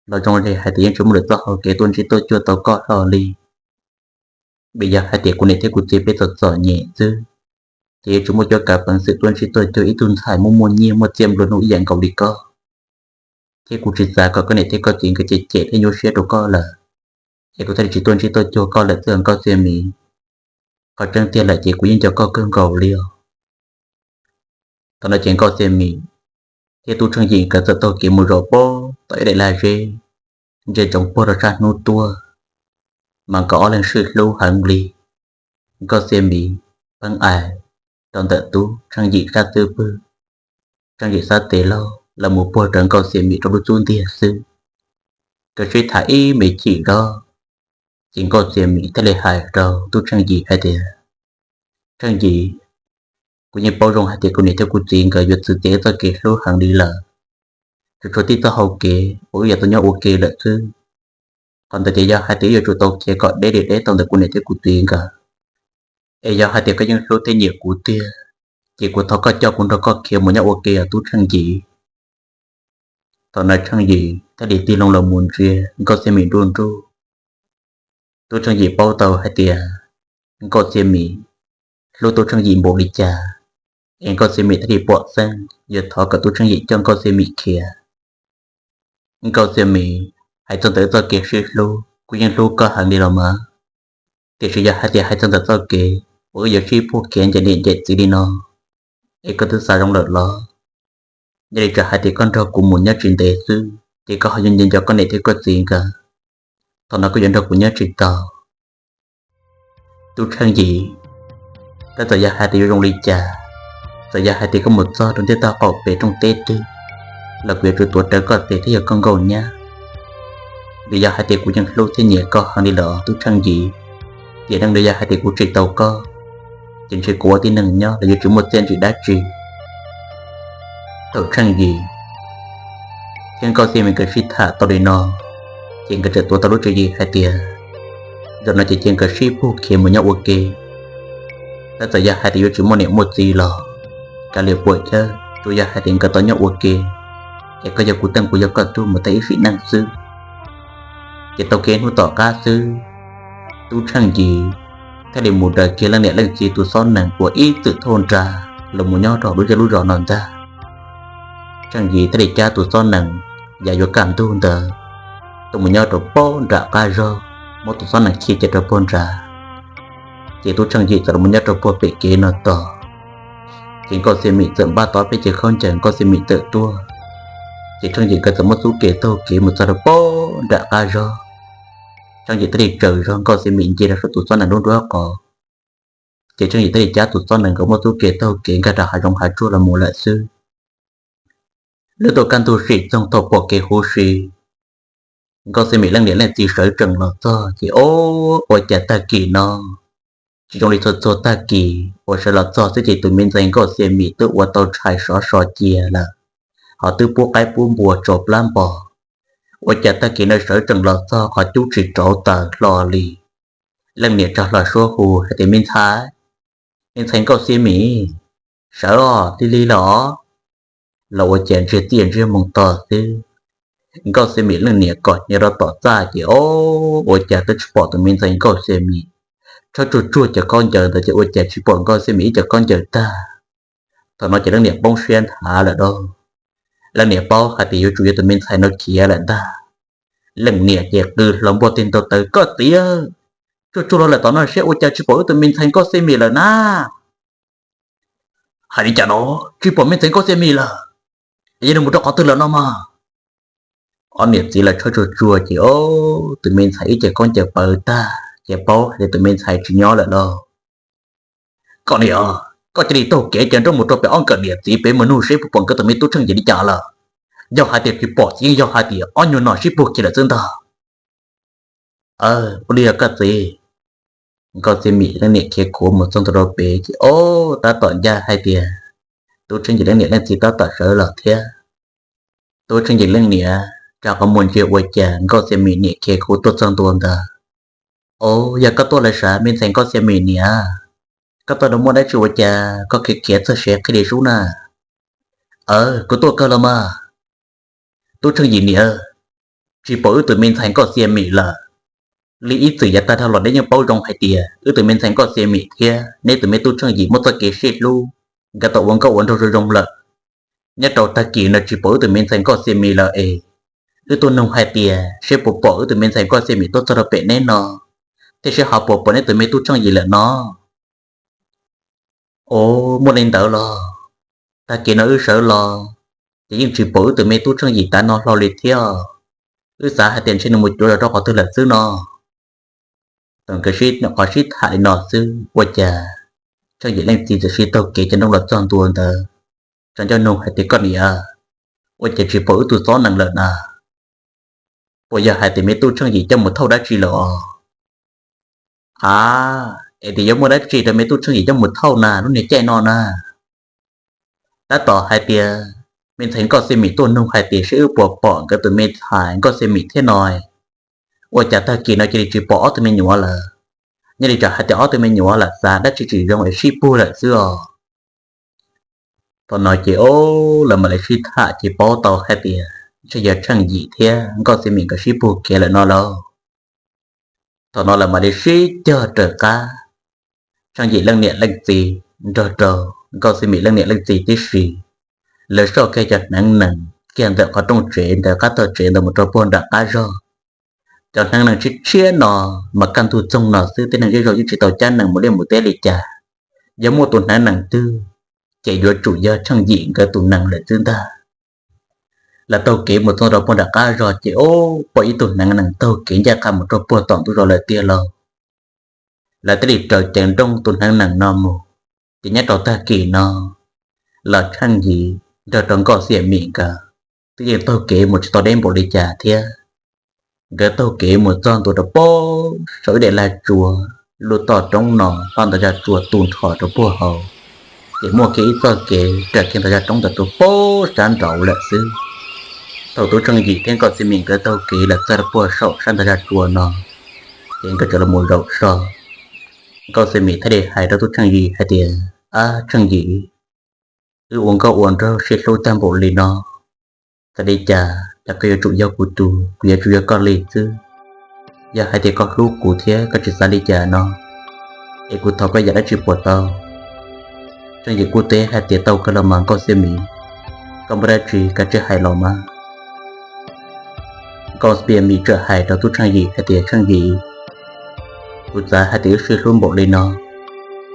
los zoo li hais tias yeej tsis muaj lwm txoj hau kev tuaj ntsib tuaj cuag tau koj hlo li. Vim yog hais tias kuv niam thiab kuv txiv peb txom txom nyem xwb, ces yuav tsis muaj cuab kav peev xwm tuaj ntsib tuaj cuag ib tug ntxhais muaj muaj nyiaj muaj txiaj nplua nuj ib yam nkaus li koj. Thiab kuv tsis xav kom koj niam thiab koj txiv nkawd cem cem thiab nyuaj siab rau koj lawm, es kuv thiaj li tsis tuaj ntsib tuaj cuag koj lawm xwb os Nkauj Xiab Mim. Qhov tseeb tiag lawm ces kuv yeej nco koj kawg nkaus li os. Thaum no ces Nkauj Xiab Mim thiab Tub Tsheej Yim nkawd txawm taug kev mus zaum puag tom ib daim laj zeb, ntsia ntsoov puag rau sab hnub tuaj, mas nkawd ob leeg sib hlub heev li. Nkauj Xiab Mim pheej ais rau ntawm Tub Tsheej Yim sab xub pwg, Tsheej Yim sab tes laug los mus puag rawv Nkauj Xiab Mim rau lub xub ntiag xwb. Nkawd sib tham ib me chim zog, ces Nkauj Xiab Mim thiaj li hais rau Tub Tsheej Yim hais tias, Tsheej Yim, kuv yeej paub zoo hais tias kuv niam thiab kuv txiv nkawd yuav txwv txiav wb txoj kev hlub heev li lawm, tsuas tshuav tib txoj hau kev uas wb yuav tau nyob ua ke lawm xwb. Qhov ntawd ces yog hais tias wb yuav tsum tau khiav kom deb li deb tau ntawm kuv niam thiab kuv txiv nkawd. Es yog hais tias koj yeej hlub thiab nyiam kuv tiag, ces kuv thov koj coj kuv nrog koj khiav mus nyob ua ke os Tub Tsheej Yim. Thaum no Tsheej Yim thiaj li tig loo los mus ntsia Nkauj Xiab Mim nruj nruj. Tub Tsheej Yim paub tau hais tias Nkauj Xiab Mim hlub Tub Tsheej Yim npaum li cas, es Nkauj Xiab Mim thiaj li pom xeeb yuav thov kom Tub Tsheej Yim coj Nkauj Xiab Mim khiav. Nkauj Xiab Mim, hais txog ntawm wb txoj kev sib hlub kuv yeej hlub koj heev li los mas, tiam sis yog hais tias hais txog ntawm txoj kev uas wb yuav sib puag khiav ncaim niam ncaim txiv li no, es koj twb xav zoo lawm los? Yog li txawm hais tias koj nrog kuv mus nyob tsis ntev xwb ces koj ho yuav nco nco koj niam thiab koj txiv nkawd. Thaum no koj yuav nrog kuv nyob tsis tau. Tub Tsheej Yim, tab txawm yog hais tias yuav zoo li cas, txawm yog hais tias koj mus txog rau ntiaj teb qaum pem rooj teb twg los kuv yuav tsum tuav rawv koj tes thiab yog koj nkauj nyab. Vim yog hais tias kuv yeej hlub thiab nyiam koj heev li lawm Tub Tsheej Yim. Tiam neej no yog hais tias kuv tsis tau koj, ces ntshe kuv ua tib neeg nyob los yuav tsis muaj txiaj ntsig dab tsi. Thaum Tsheej Yim thiab Nkauj Xiab Mim nkawd sib tham tau li no, ces nkawd txawm tuav tau lub tswv yim hais tias, zaum no ces cia nkawd sib puag khiav mus nyob ua ke. Tab txawm yog hais tias yuav tsis muaj niam muaj txiv los kav liam puam chawb, tsuas yog hais tias nkawd tau nyob ua ke, es koj yog kuv teej kuv yog koj tug mus tag ib sim neej xwb. Ces tau kev hnub tom qab xwb, Tub Tsheej Yim thiaj li mus daws kiag leej niam leej txiv tus xob nees uas ib txwm thauj nra los mus nyob rau lub zej lub zos no ntag. Tsheej Yim thiaj li cab tus xob nees yav yuav kaj ntug ntawd tuaj mus nyob rau puag nram qab zog, muab tus xob nees khi cia rau puag nrad. Ces Tub Tsheej Yim txawm los mus nyob rau puag pem kev no tos. Ces Nkauj Xiab Mim txawm npaj tau peb ceg khaub ncaws, Nkauj Xiab Mim txawm tuaj. Ces Tsheej Yim nkawd txawm muab txub kev taug kev mus txog rau puag nram qab zog. Tsheej Yim thiaj li tsaws zog, Nkauj Xiab Mim nce rau saum tus xob nees nruab nruab qos. Ces Tsheej Yim thiaj li cab tus xob nees nkawd muab txub kev taug kev nkag rau hav zoov hav tsuag los mus lawm xwb. Lub tuaj kaj ntug sim txoog thaum pom kev huv si, Nkauj Xiab Mim leej niam leej txiv sawv tsees los txog ces, o, ua cas tag kis no tsis zoo li txhua txhua tag kis uas sawv los txog xwb ces tus me ntxhais Nkauj Xiab Mim twb ua tau tshais sov so cia lawm, ho twb pub qaib pub npua tso plab npo. Ua cas tag kis no sawv tsees los txog qhov cub tsis rauv taws hlo li. Leej niam tsa hlo suab hu hais tias, Me ntxhais, me ntxhais Nkauj Xiab Mim, sawv os, lig lig los. Los ua cas ntsiag tiaj ntsiag moo to xwb, Nkauj Xiab Mim leej niam kom nyob rau tom txaj ces, o, ua cas twb tsis pom tus me ntxhais Nkauj Xiab Mim. Tshawb tsuag tsuag cov khaub ncaws ntawd ces ua cas tsis pom Nkauj Xiab Mim ib co khaub ncaws tag. Thaum no ces leej niam poob siab nthav lawm lauj. Leej niam paub hais tias yuav tsum yog tus me ntxhais no khiav lawm ntag. Leej niam ces qw hlo npuaj tig ntaug taw, Koj txiv, tsuag tsuag los lawm tom no seb ua cas tsis pom wb tus me ntxhais Nkauj Xiab Mim lawm na. Hais li cas no, tsis pom me ntxhais Nkauj Xiab Mim lawm? Yog mus rau qhov twg lawm no mas? Ob niam txiv lawv tshawb tsuag tsuag ces, o, tus me ntxhais ib ce khaub ncaws pawv tag ces paub hais tias tus me ntxhais tsis nyob lawm lauj. Koj niam, koj cia li taug kev cav nrooj mus rau pem ob nkawm niam txiv pem mus nug seb puas pom nkawd tus me tub Tsheej Yim li cas lawm. Yog hais tias tsis pom ces yeej yog hais tias ob nyuag no sib puag kiag lawm xwb ntag. Ua li os koj txiv. Nkauj Xiab Mim leej niam khiav khuav mus txog ntua rau pem ces, o, tab tom ncaj hais tias tub Tsheej Yim leej niam leej txiv tab tom sawv los thiab. Tub Tsheej Yim leej niam rau qhov muag ntsia ua cas Nkauj Xiab Mim niam khiav khuav tuaj txog ntua ntawd. O, yog koj tuaj lawm sav me ntxhais Nkauj Xiab Mim niam? Koj tuaj rau muaj dab tsi ua cas koj khiav khiav txog siav qhib li sub na? Aw, kuv tuaj kawg los mas. Tub Tsheej Yim niam, tsis pom wb tus me ntxhais Nkauj Xiab Mim lawm. Li ib txwm yav tag dhau los neb yeej paub zoo hais tias wb tus me ntxhais Nkauj Xiab Mim thiab neb tus me tub Tsheej Yim muaj txoj kev sib hlub, nkawd tau ua nkauj ua nraug zoo zoo lawm. Nyob rau tag kis no tsis pom wb tus me ntxhais Nkauj Xiab Mim lawm es wb tuaj nug hais tias seb puas pom wb tus me ntxhais Nkauj Xiab Mim tuaj txog rau pem neb no, thiab seb ho puas pom neb tus me tub Tsheej Yim lawm no. O, muaj li ntawd los, tag kis no wb sawv los ces yeej tsis pom wb tus me tub Tsheej Yim tav no hlo li thiab. Wb xav hais tias ntshe nws mus cuav zos rau qhov twg lawm xwb no. Thaum nkawd sib, qhov sib tham li no xwb ua cas Tsheej Yim leej txiv txawm sib taug kev cav nrooj los txog ntua ntawd, tsa ncauj nug hais tias, Koj niam, ua cas tsis pom wb tus xob nees lawm na? Puas yog hais tias me tub Tsheej Yim coj mus thauj dab tsi lawm os? A, es tias yuav muaj dab tsi rau me tub Tsheej Yim coj mus thauj na lub niag caij no na? Tab tom hais tias me ntxhais Nkauj Xiab Mim tuaj nug hais tias seb wb puas pom nkawd tus me ntxhais Nkauj Xiab Mim thiab no, ua cas tag kis no cia li tsis pom ob tug me nyuam lawm. Nyob li tsam hais tias ob tug me nyuam lam xav dab tsi tsis zoo es sib puag lawm xwb os. Thaum no ces, o, lawv mam li sib tham ces paub tau hais tias ntshe yog Tsheej Yim thiab Nkauj Xiab Mim nkawd sib puag kev lawm no lauj. Thaum no lawv mam li sib cog raws qab, Tsheej Yim leej niam leej txiv nrog rau Nkauj Xiab Mim leej niam leej txiv tib si, lawv soj kiag cov hneev nees kiag ntawm qhov rooj tsev ntawd, qab tog tsev ntawd mus rau puag nram qab zog. Cov hneev nees tshiab tshiab no mas kaj ntug txoog no xwb, tib neeg zej zog yeej tsis tau cab nees mus liaj mus teb li cas. Yog muaj tus hneev nees twg ces yuav tsum yog Tsheej Yim nkawd tus nees lawm xwb ntag. Lawv taug kev mus txog rau puag nram qab zog ces, o, pom ib tug hneev nees taug kev ncaj qha mus rau puag tom ntug zos lawm tiag lauj. Lawv thiaj li raws cav nrooj tus hneev nees no mus. Ces nyob rau tag kis no los Tsheej Yim nrog rau Nkauj Xiab Mim nkawd twb yeej taug kev mus tsis tau deb npaum li cas thiab. Nkawd taug kev mus txog ntua rau puag saum ib daim lag tsua, lub toj roob no hla ntawm zaj tsua tu nrho rau puag hauv, ces muaj kiag ib txoj kev raws kiag ntawm zaj roob ntawd rau puag sab nraud lawm xwb. Thaum tub Tsheej Yim thiab Nkauj Xiab Mim nkawd taug kev los txog rau puag saum sab ntawm zaj tsua no, ces nkawd txawm los mus zaum so. Nkauj Xiab Mim thiaj li hais rau tub Tsheej Yim hais tias, Ab Tsheej Yim, wb ua nkauj ua nraug sib hlub tag npaum li no, txawm li cas los koj yuav tsum yog kuv tus, kuv yuav tsum yog koj li xwb. Yog hais tias koj hlub kuv thiab koj tsis xav li cas no, es kuv thov koj yam dab tsi puas tau? Tsheej Yim kuj teb hais tias, Tau kawg los mas Nkauj Xiab Mim, koj muaj dab tsi kav tsij hais los mas. Nkauj Xia Mim txawm hais rau tub Tsheej Yim hais tias, Tsheej Yim, kuv xav hais tias wb sib hlub npaum li no,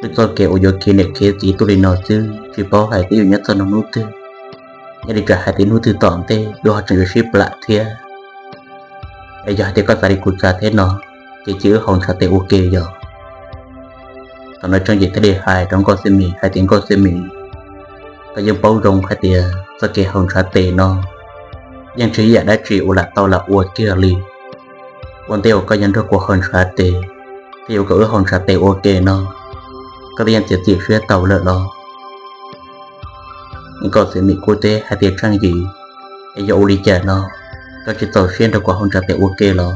wb txoj kev uas yuav khiav niam khiav txiv tuaj li no xwb tsis paub hais tias yuav nyob txog hnub twg. Nyob li txawm hais tias hnub twg tom ntej wb ho tseem yuav sib plam thiab. Es yog hais tias koj xav li kuv xav thiab no, ces cia wb haus ntshav tes ua ke yog. Thaum no Tsheej Yim thiaj li hais rau Nkauj Xia Mim hais tias, Nkauj Xia Mim, koj yeej paub zoo hais tias txoj kev haus ntshav tes no yeej tsis yog yam dab tsi uas lam tau lam ua kiag li. Ua ntej uas koj yuav nrog kuv haus ntshav tes, thiab yuav kom wb haus ntshav tes ua ke no, koj twb yeej txiav txim siab tau lawm los? Nkauj Xia Mim kuj teb hais tias, Tsheej Yim, es yog ua li cas no, koj tsis txaus siab nrog kuv haus ntshav tes ua ke los?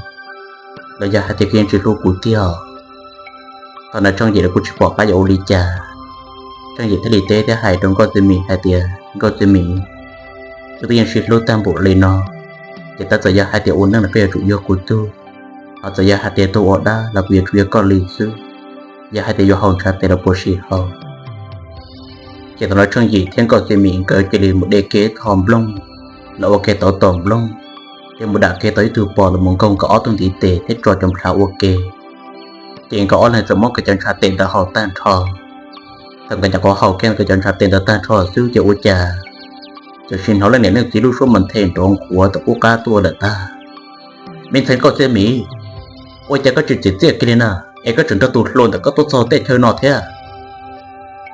Los yog hais tias koj yeej tsis hlub kuv tiag? Thaum no Tsheej Yim los kuj tsis pom qab yuav ua li cas. Tsheej Yim thiaj li teb thiab hais rau Nkauj Xia Mim hais tias, Nkauj Xia Mim, wb twb yeej sib hlub tag npaum li no, ces tab txawm yog hais tias ua neej los koj yuav tsum yog kuv tug, ho txawm yog hais tias tuag ua dab los kuv yuav tsum yog koj li xwb. Yog hais tias yuav haus ntshav tes los puas sim haus? Ces thaum no Tsheej Yim thiab Nkauj Xia Mim nkawd cia li mus de kiag tho nplooj, los ua kiag tau tom nplooj, thiab mus dam kiag tau ib tug pos los mus nkaug nkawd ob tug ntiv tes thiab tso cov nplhav ua ke. Ces nkawd ob leeg txawm muab nkawd cov ntshav tes ntawd haus tag nrho. Thaum nkawd nyuam qhuav haus kiag nkawd cov ntshav tes ntawd tag nrho xwb ces ua cas txawm sim hnov leej niam leej txiv lub suab mas nthe nrov nqhuav tau qub qab tuaj lawm ntag. Me ntxhais Nkauj Xia Mim, ua cas koj tsis txiav txiaj kiag li na, es koj tseem nrog tus hluas ntawm koj tuaj txog tej chaw no thiab?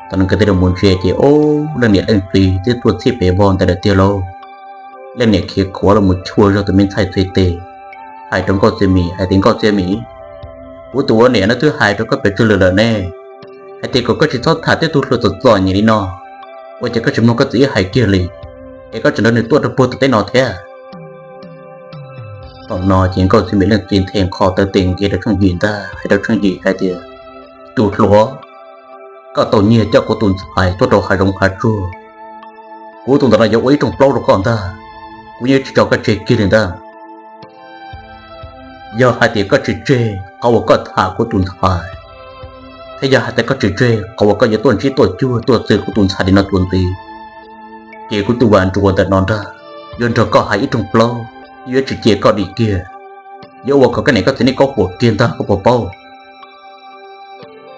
Thaum no nkawd thiaj li mus ntsia ces ub, leej niam leej txiv twb tuaj txhij pem vog ntawd lawm tiag lauj. Leej niam khiav khuav los mus chua zog tus me ntxhais txhais tes, hais rau Nkauj Xia Mim hais tias, Nkauj Xia Mim, kuv tus ua niam no twb hais rau koj pes tsawg lwm lawm ne, hais tias kom koj tsis txhob tham tej tug hluas txom txom nyem li no, ua cas koj tsis mloog koj txiv hais kiag li, es koj tseem nrog nws tuaj rau puag tom teb no thiab? Thaum no ces Nkauj Xia Mim leej txiv nthe nkho taw tes nkiag rau Tsheej Yim ntag, hais rau Tsheej Yim hais tias, Tus hluas, koj tau nyiag coj kuv tus ntxhais tuaj rau hav zoov hav tsuag, kuv tus ntawm no yuav ua ib rooj plaub rau koj ntag, kuv yeej tsis tso koj tseg kiag li ntag. Yog hais tias koj tsis tseg qhov uas koj tham kuv tus ntxhais, thiab yog hais tias koj tsis tseg qhov uas koj yuav tuaj ntsib tuaj cuag tuaj txwv kuv tus ntxhais li no tuaj ntxiv, ces kuv tus Vam Nruas ntawm no ntag yuav nrog koj hais ib rooj plaub, yuav tsis cia koj dim kiag, yuav ua kom koj niam koj txiv nej kaub huam kiag ntag, koj puas paub?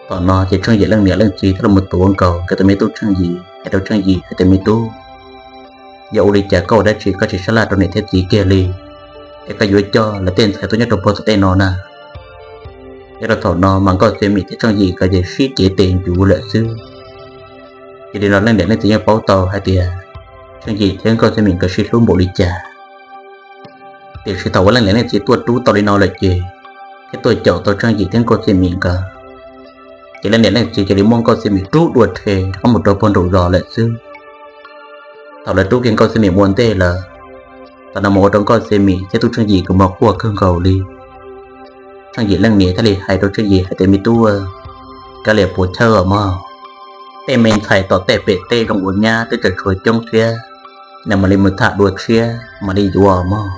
Thaum no ces Tsheej Yim leej niam leej txiv thiaj los tuav nkaus nkawd tus me tub Tsheej Yim, hais rau Tsheej Yim hais tias, Me tub, yog ua li cas koj ua dab tsi koj tsis sab laj rau niam thiab txiv kiag li, es koj yuav coj lawv tej ntxhais tuaj nyob rau puag tom tej no na? Nyob rau thaum no mas Nkauj Xia Mim thiab Tsheej Yim nkawd ces sib cev tes ncuv lawm xwb. Yog li no leej niam leej txiv yeej paub tau hais tias Tsheej Yim thiab Nkauj Xia Mim nkawd sib hlub npaum li cas. Tiam sis thaum uas leej niam leej txiv tuaj rub tau li no lawm ces thiaj tuaj caum tau Tsheej Yim thiab Nkauj Xia Mim nkawd. Ces leej niam leej txiv cia li muab Nkauj Xia Mim rub dua rhe rov qab mus rau puag nraum zos lawm xwb. Thaum lawv rub kiag Nkauj Xia Mim mus ua ntej lawm, thaum no mus ua rau Nkauj Xia Mim thiab tub Tsheej Yim nkawd mas quaj kawg nkaus li. Tsheej Yim leej niam thiaj li hais rau Tsheej Yim hais tias, Me tub, kav liam puas chawj os mog. Tej me ntxhais tom tej pem teb zoo ua nyab twb tseem tshuav coob thiab, nws mam li mus tham dua tshiab mam li yuav mog.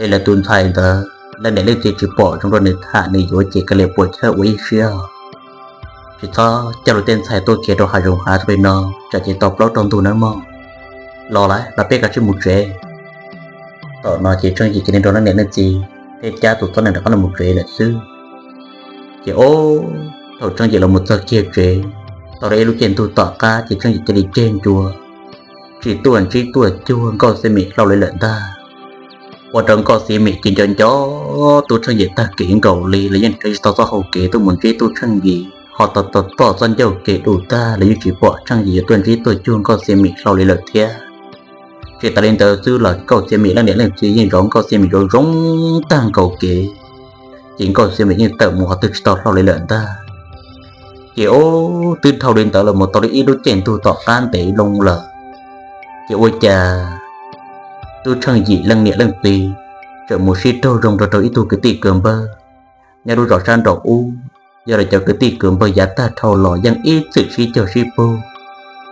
Es lawv tus ntxhais ntawd leej niam leej txiv tsis pom zoo rau nws tham nws yuav ces kav liam puas chawj ua ib siab os. Tsis txhob coj luag tej ntxhais tuaj khiav rau hav zoov hav tsuag li no, tsam ces tau plaub rau ntug nawb mog. Los lawm, los peb kav tsij mus tsev. Thaum no ces Tsheej Yim cia li nrog leej niam leej txiv thiab cab tus txob nees rov qab los mus tsev lawm xwb. Ces ob, thaum Tsheej Yim los mus txog kiag tsev, tau li ib lub caij ntuj tom qab ces Tsheej Yim cia li ceg ncua, tsis tuaj ntsib tuaj cuag Nkauj Xia Mim hlau li lawm ntag. Ua rau Nkauj Xia Mim ces nco nco tub Tsheej Yim tag kev nkaus li, lawv yeej tsis tau txoj hau kev tuaj mus ntsib tub Tsheej Yim, ho tau txoj ncauj kev dua tag lawv yeej tsis pom Tsheej Yim yuav tuaj ntsib tuaj cuag Nkauj Xia Mim hlau li lawm thiab. Tsis tas li ntawd xwb los Nkauj Xia Mim leej niam leej txiv yeej zov Nkauj Xia Mim zov zoo tag nkaus kev, ces Nkauj Xia Mim yeej tawm mus qhov twg tsis tau hlau li lawm ntag. Ces ob, twb dhau li ntawd los mus tau li ib lub caij ntuj tom qab ntev loo lawm, ces ua cas tub Tsheej Yim leej niam leej txiv tseem mus sib raug zoo nrog rau ib tug kwv tij kwv npawg nyob lub zos sab nraum ub. Yog li cov kwv tij kwv npawg yav tag dhau los yeej ib txwm sib cog sib pug,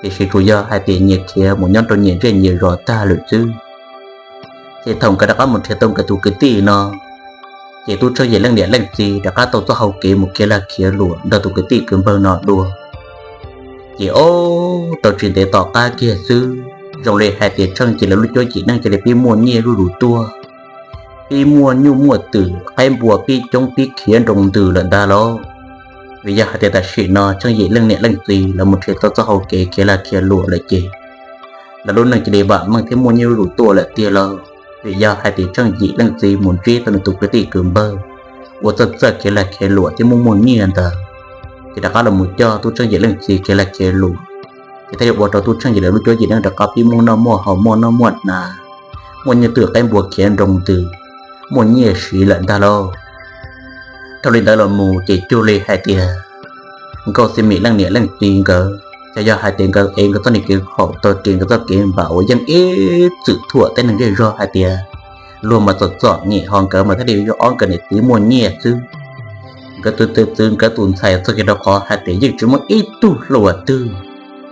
tiam sis tsuas yog hais tias nyias khiav mus nyob rau nyias zej nyias zos tag lawm xwb. Ces thaum nkawd rov qab mus nrhiav tau nkawd tus kwv tij no, ces tub Tsheej Yim leej niam leej txiv rov qab tau txoj hau kev mus khiav lag khiav luam nrog tus kwv tij kwv npawg no dua. Ces ob, tau tsis ntev tom qab kiag xwb, zoo li hais tias Tsheej Yim lawv lub cuab yim neej cia li pib muaj nyiaj zuj zus tuaj, pib muaj nyuj muaj twm, qaib npua pib coob pib khiav nroo ntws lawm ntag lauj. Vim yog hais tias tam sim no Tsheej Yim leej niam leej txiv lawv mus nrhiav tau txoj hau kev khiav lag khiav luam lawm ces lawv lub neej cia li vam meej thiab muaj nyiaj zuj zus tuaj lawm tiag lauj. Vim yog hais tias Tsheej Yim leej txiv mus ntsib tau nws tus kwv tij kwv npawg ua txawj txawj khiav lag khiav luam thiab muaj muaj nyiaj ntawd, ces rov qab los mus coj tub Tsheej Yim leej txiv khiav lag khiav luam, ces thiaj li ua rau tub Tsheej Yim lawv lub cuab yim neej rov qab pib muaj noj muaj haus, muaj noj muaj hnav, muaj nyuj twm qaib npua khiav nroo ntws, muaj nyiaj siv lawm ntag lauj. Dhau li ntawd los mus ces cuag li hais tias Nkauj Xia Mim leej niam leej txiv nkawd, xyov yog hais tias nkawd ev nkawd txoj niag kev khaum tau ris nkawd txoj kev npam uas yeej ib txwm thuam tej neeg zej zog hais tias luag mas txom txom nyem, ho nkawd mas thiaj li yog ob nkawd niam txiv muaj nyiaj xwb. Nkawd tus txiv, nkawd tus ntxhais txoj kev rau qhov hais tias yeej tsis muaj ib tug hluas twg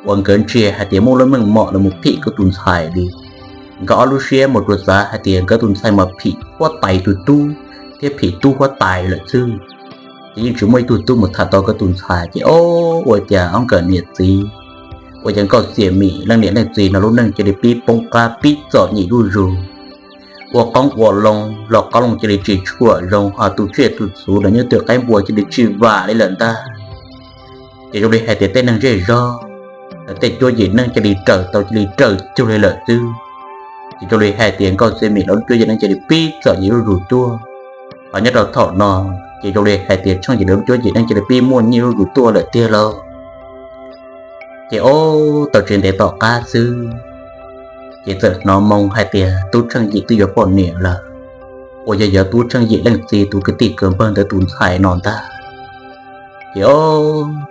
uas nkawd ntsia hais tias muaj lub meej mom los mus phim nkawd tus ntxhais li. Nkawd ob lub siab mus rau xav hais tias nkawd tus ntxhais mas phim huab tais tus tub thiab phim tub huab tais lawm xwb. Ces yeej tsis muaj ib tug tub mus tham tau nkawd tus ntxhais, ces o, ua cas ob nkawd niam txiv uas yog Nkauj Xia Mim leej niam leej txiv no lub neej cia li pib poob qab pib txom nyem zuj zus. Ua qoob ua loo los qoob loo cia li tsis tshuam zoo, ho tus tsiaj tus txhu los nyuj twm qaib npua cia li tsis vam li lawm ntag. Ces zoo li hais tias tej neeg zej zog lawv tej cuab yim neej cia li raws tau cia li raws cuag li lawm xwb. Ces zoo li hais tias Nkauj Xia Mim lawv lub cuab yim neej cia li pib txom nyem zuj zus tuaj. Ho nyob rau thaum no ces zoo li hais tias Tsheej Yim lawv lub cuab yim neej cia li pib muaj nyiaj zuj zus tuaj lawm tiag lauj. Ces o, tau tsis ntev tom qab xwb, ces txawm hnov moo hais tias tub Tsheej Yim twb yuav poj niam lawm, uas yog yuav tub Tsheej Yim leej txiv tus kwv tij kwv npawg ntawd tus ntxhais no ntag. Ces o,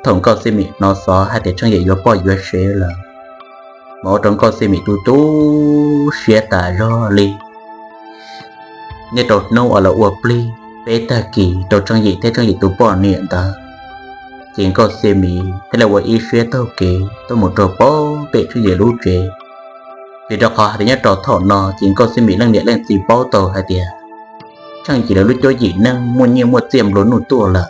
thaum Nkauj Xia Mim hnov xov hais tias Tsheej Yim yuav poj yuav sev lawm, mas ua rau Nkauj Xia Mim tu tu siab tas zog li. Nyob rau hnub uas lawv ua plig peb tag kis rau Tsheej Yim thiab Tsheej Yim tus poj niam ntawd, ces Nkauj Xia Mim thiaj li ua ib siab taug kev tuaj mus rau pem Tsheej Yim lub tsev. Vim rau qhov hais tias nyob rau thaum no ces Nkauj Xia Mim leej niam leej txiv paub tau hais tias Tsheej Yim lawv lub cuab yim neej muaj nyiaj muaj txiaj nplua nuj tuaj lawm,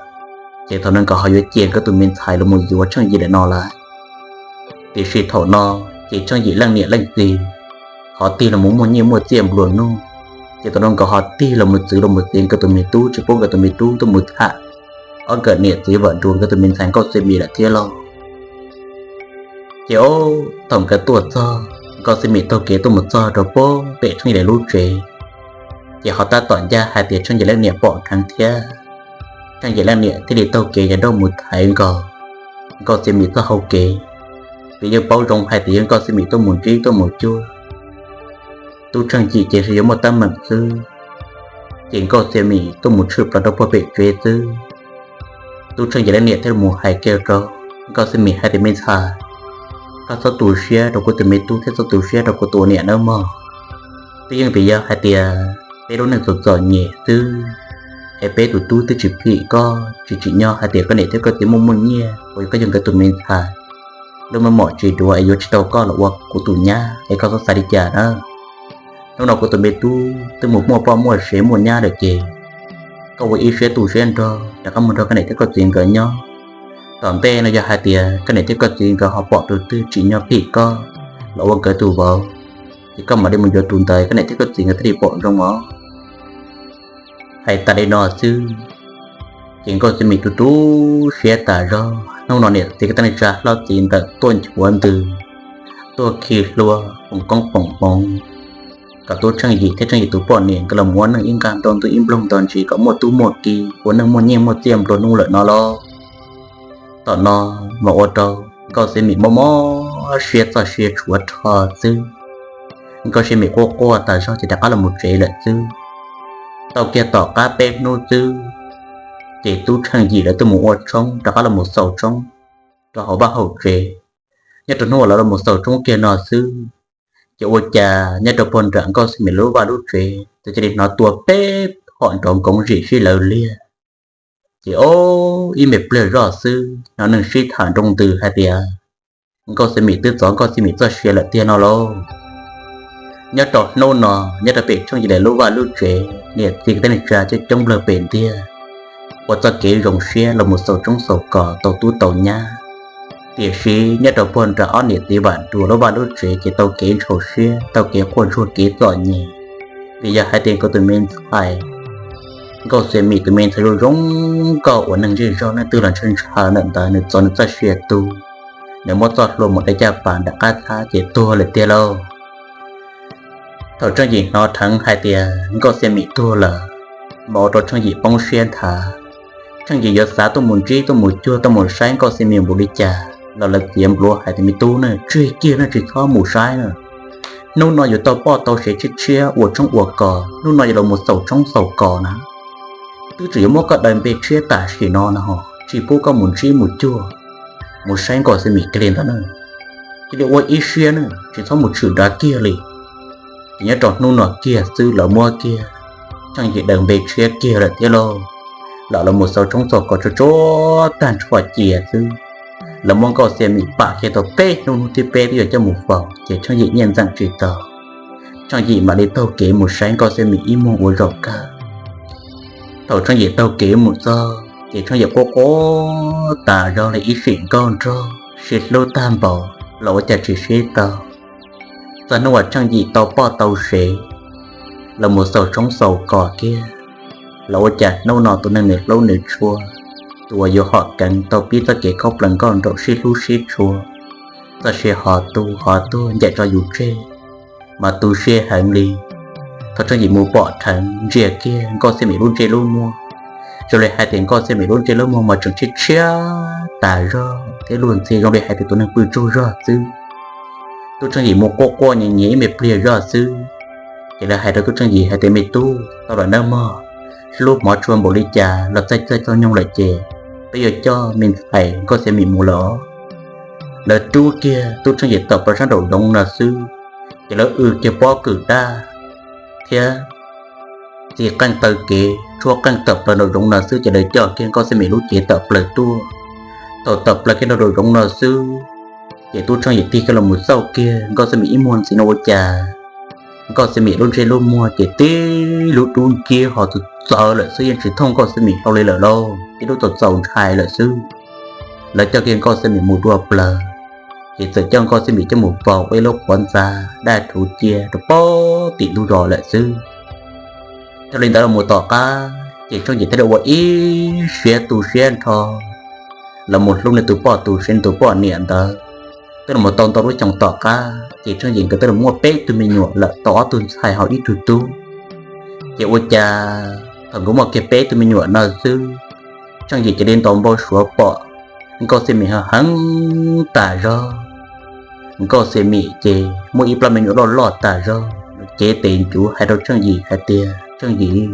ces thaum no nkawd ho yuav cia nkawd tus me ntxhais los mus yuav Tsheej Yim lawm no lawm. Tiam sis thaum no ces Tsheej Yim leej niam leej txiv ho tig los mus muaj nyiaj muaj txiaj nplua nuj, ces thaum no nkawd ho tig los mus txwv los mus txiav nkawd tus me tub, tsis pub nkawd tus me tub tuaj mus tham ob nkawd niam txiv Vam Nruas nkawd tus me ntxhais Nkauj Xia Mim lawm thiab lauj. Ces o, thaum nkawd tuaj txog, Nkauj Xia Mim taug kev tuaj mus txog rau pem Tsheej Yim lawv lub tsev, ces ho tab tom ncaj hais tias Tsheej Yim leej niam pom dheev thiab. Tsheej Yim leej niam thiaj li taug kev yav nrauj mus thaiv nkaus Nkauj Xia Mim txoj hau kev, vim yeej paub zoo hais tias yog Nkauj Xia Mim tuaj mus ntsib tuaj mus cuag tub Tsheej Yim ces ntshe yuav muaj teeb meem xwb. Ces Nkauj Xia Mim tuaj mus tshwm plaws rau puag pem tsev xwb, tub Tsheej Yim leej niam thiaj li mus hais kiag rau Nkauj Xia Mim hais tias, Me ntxhais, koj txhob tu siab rau kuv tus me tub thiab txhob tu siab rau kuv tus niam nawb mog. Twb yeej vim yog hais tias peb lub neej txom txom nyem xwb, es peb tus tub twb tsis phim koj, tsis tsim nyog hais tias koj niam thiab koj txiv muaj muaj nyiaj uas koj yog nkawd tus me ntxhais, lub meej mom tsis duav es yuav tsis tau koj los ua kuv tus nyab, es koj txhob xav li cas na. Hnub no kuv tus me tub twb mus muaj poj muaj sev muaj nyab lawm ces koj ua ib siab tu siab nrog rov qab mus nrog koj niam thiab koj txiv nkawd nyob. Tom ntej no yog hais tias koj niam thiab koj txiv nkawd ho pom tus twg tsim nyog phim koj los ua nkawd tus vauv, ces koj mam li mus yuav tus ntawd, koj niam thiab koj txiv nkawd thiaj li pom zoo os. Hais tas li no xwb, ces Nkauj Xia Mim tu tu siab tas zog. Hnub no niam txiv kwv tij neej tsa hlob txiv ntawm tuaj nchuav ntws, tuaj khi hlua foom koob foom hmoov kom tub Tsheej Yim thiab Tsheej Yim tus poj niam nkawd los mus ua neej ib nqag nto ntuj ib nploog nto ntsis kom muaj tub muaj ki, ua neej muaj nyiaj muaj txiaj nplua nuj lawm no lauj. Thaum no mas ua rau Nkauj Xia Mim mob mob siab txoj sia tshuav rho xwb. Nkauj Xia Mim quaj quaj tas zog ces rov qab los mus tsev lawm xwb. Tau kiag tom qab peb hnub xwb, ces tub Tsheej Yim lawv tuaj mus ua tshoob rov qab los mus xaus tshoob rau hauv vaj hauv tsev. Nyob rau hnub uas lawv los mus xaus tshoob kiag no xwb, ces ua cas nyob rau puag nram Nkauj Xia Mim lub vaj lub tsev ces cia li hnov tua peb phom nrov nkoov zim sib lawv liag. Ces o, ib me pliag zoj xwb hnov neeg sib tham nroo ntws hais tias Nkauj Xia Mim twb txov Nkauj Xia Mim txoj sia lawm tiag no lauj. Nyob rau hnub no, nyob rau pem Tsheej Yim lawv lub vaj lub tsev, niam txiv kwv tij neej tsa coob coob nplawg pem ntiag ua txoj kev zoo siab los mus xaus tshoob xaus kos tau tub tau nyab. Tiam sis nyob rau puag nram ob niam txiv Vam Nruas lub vaj lub tsev ces tau kev ntshau siab, tau kev quaj ntsuag kev txom nyem, Vim yog hais tias nkawd tus me ntxhais, Nkauj Xiam Mim tus me ntxhais zoo zoo nkauj uas neeg zej zog leej twg los ntshaw ntshaw ntawm ntawd, nws txov nws txoj sia tu, nws muab txoj hlua mus dai caj pas nram qab thab ces tuag lawm tiag lauj. Thaum Tsheej Yim hnov dheev hais tias Nkauj Xiam Mim tuag lawm, mas ua rau Tsheej Yim poob siab nthav. Tsheej Yim yuav xav tuaj mus ntsib, tuaj mus cuag, tuaj mus saib Nkauj Xiam Mim npaum li cas los lawv txiav npluav hais tias, me tub na, tseg kiag na, tsis txhob mus saib na. Hnub no yuav tau poj tau sev tshiab tshiab, ua tshoob ua kos, hnub no yuav los mus xaus tshoob xaus kos na. Twb tseem yuav muab koj daws npe tshiab tam sim no no, tsis pub koj mus ntsib mus cuag, mus saib Nkauj Xiam Mim kiag li ntawd na. Cia li ua ib siab na, tsis txhob mus tshwm nrad kiag li. Ces nyob rau hnub no kiag xwb lawv muab kiag Tsheej Yim daws npe tshiab kiag lawm thiab lauj. Los lawv mus xaus tshoob xaus kos tsuag tsuag tag nrho cia xwb, lawv muab Nkauj Xiam Mim pam kiag tau peb hnub, hnub thib peb twb yuav coj mus faus ces Tsheej Yim nyiaj ntxeem tsis tau. Tsheej Yim mam li taug kev mus saib Nkauj Xiam Mim ib muag ua zaum kawg. Thaum Tsheej Yim taug kev mus txog ces Tsheej Yim quaj quaj tas zog li ib sim nkauj nraug, sib hlub tag npaum los ua cas tsis sib tau. Txog hnub uas Tsheej Yim tau poj tau sev, lawv mus xaus tshoob xaus kos kiag, los ua cas hnub no tus neeg nws hlub nws tshua, tus uas yus hom keev tau pib txoj kev khaub plaws nkauj nraug sib hlub sib tshua, txoj sia ho tu ho tuag ncaim tso yus tseg, mas tu siab heev li. Thaum Tsheej Yim mus pom dheev ntsia kiag Nkauj Xiam Mim lub ntsej lub muag, zoo li hais tias Nkauj Xiam Mim lub ntsej lub muag mas tseem tshiab tshiab tas zog thiab luag ntxhi zoo li hais tias tus neeg pw tsaug zog xwb. Tub Tsheej Yim mus quaj quaj nyiav nyiav ib me pliag zog xwb, ces lawv hais rau Tub Tsheej Yim hais tias, me tub, tau lawm nawb mog, hlub hmov tshua npaum li cas los txaij txaij txog nyoog lawm ces peb yuav coj me ntxhais Nkauj Xiam Mim mus lawm os. Lawv rub kiag Tub Tsheej Yim tawm plaws sab nraum zoov no xwb, ces lawv w kiag pob kws daj thiab txiv qeej taw kev tshuab qeej tawm plaws nraum zoov no xwb, ces lawv coj kiag Nkauj Xiam Mim lub cev tawm plaws tuaj. Thaum tawm plaws kiag nraum zoov no xwb, ces Tub Tsheej Yim tig kiag los mus xauj kiag Nkauj Xiam Mim ib muag ntxiv no ua cas Nkauj Xiam Mim lub ntsej lub muag ces tib lub dub nciab ho txawv txawv lawm xwb, yeej tsis thooj Nkauj Xiam Mim hlo li lawm lauj, tib lub txaus txaus ntshai lawm xwb. Lawv coj kiag Nkauj Xiam Mim mus dua plaws, ces txawm coj Nkauj Xiam Mim coj mus faus ua ib lub qhuav ntxa daj rhuv cia rau pem tim ntug zos lawm xwb. Dhau li ntawd los mus tom qab ces Tsheej Yim thiaj li ua ib siab tu siab nrho los mus hlub nws tus poj tus sev, nws tus poj niam ntawd. Twb los mus tau ntau lub xyoo tom qab ces Tsheej Yim nkawd twb los muaj peb tug me nyuam lawm, tau ob tug ntxhais ho ib tug tub. Ces ua cas thaum nkawd muaj kiag peb tug me nyuam no xwb, Tsheej Yim cia li ntaus npau suav pom Nkauj Xiam Mim heev heev tas zog. Nkauj Xiam Mim ces muaj ib plab me nyuam loj loj tas zog, cev tes ncuv hais rau Tsheej Yim hais tias, Tsheej Yim,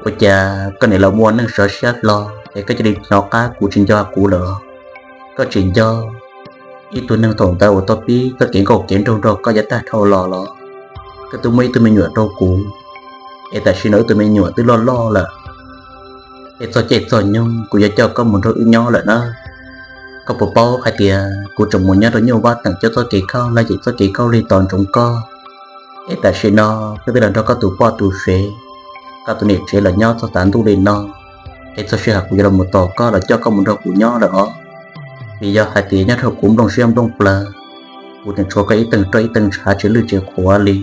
ua cas koj niam los ua neej sov siab hlo es koj cia li hnov qab kuv tsis nco kuv lawm? Koj tsis nco ib tug neeg thaum ntawd uas tau pib txoj kev nkauj kev nraug nrog koj yav tag dhau los los? Koj twb muaj ib tug me nyuam rau kuv, es tam sim no wb tus me nyuam twb loj loj lawm, es txog caij txog nyoog kuv yuav coj koj mus nrog wb nyob lawm na. Koj puas paub hais tias kuv tseem mus nyob rau nyuj vaj teem coj txoj kev khaub lig, ces txoj kev khaub lig tos ntsoov koj, es tam sim no koj twb los nrog koj tus poj tus sev, koj tus niam tsev los nyob txog tav ntuj li no, es txog sij hawm kuv yuav los mus tos koj los coj koj mus nrog kuv nyob lawm os. Vim yog hais tias nyob rau kuv nplooj siab nplooj plawv, kuv tseem tshuav koj ib teeg roj ib teeg ntshav tsis lwj tsis qhuav li,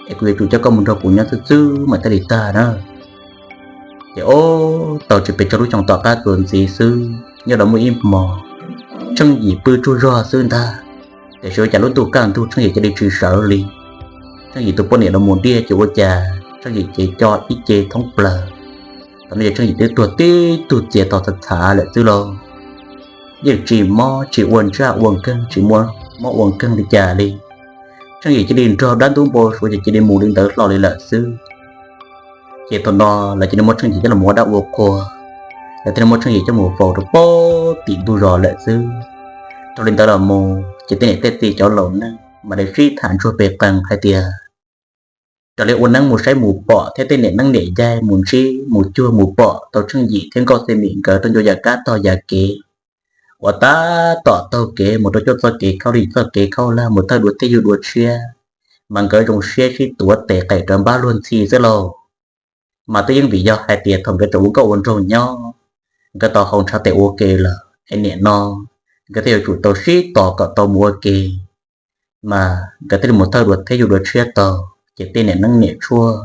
es kuv yuav tsum coj koj mus nrog kuv nyob xwb xwb mam thiaj li tag na. Ces ob tau tsis pes tsawg lub xyoo tom qab tuaj ntxiv xwb, nyob los muaj ib hmo Tsheej Yim pw tsaug zog xwb ntag, tiam sis ua cas lub ntuj kaj ntug Tsheej Yim cia li tsis sawv li. Tsheej Yim tus poj niam los mus diaj ces ua cas Tsheej Yim ces co ib ce thoob plaws. Thaum no ces Tsheej Yim twb tuag tib tug txias to txhav txhav lawm xwb lauj. Yeej tsis mob tsis ua ntsaj ua nkeeg tsis muaj mob ua nkeeg li cas li. Tsheej Yim cia li nrog dab ntub npau suav ces cia li mus li ntawd hlo li lawm xwb. Ces thaum no lawv cia li muab Tsheej Yim coj los ua dab ua qhua, lawv thiaj li muab Tsheej Yim coj mus faus rau pem tim ntug zos lawm xwb. Dhau li ntawd los mus ces tej niam tej txiv cov laus neej mam li sib tham ntsuag pes qees hais tias, raws li ua neeb mus saib mus pom thiab tej niam neeb niam yaig mus ntsib mus cuag mus pom tau Tsheej Yim thiab Nkauj Xiam Mim nkawd rau ncua yav kab tog yav kev uas tab tom taug kev mus rau cuaj txoj kev khaub lig txoj kev khaub lag mus thawj dua tej yug dua tshiab, mas nkawd zoo siab sib tuav tes qes rawv npab luag ntxhi xwb lauj. Mas twb yeej vim yog hais tias thaum nkawd tseem ua nkauj ua nraug nyob, nkawd tau haus ntshav tes ua ke lawm es nim no nkawd thiaj yuav tsum tau sib tos kom tau mus ua ke, mas nkawd thiaj li mus thawj dua tej yug dua tshiab tau. ces tej niam neeb niam tshuaj,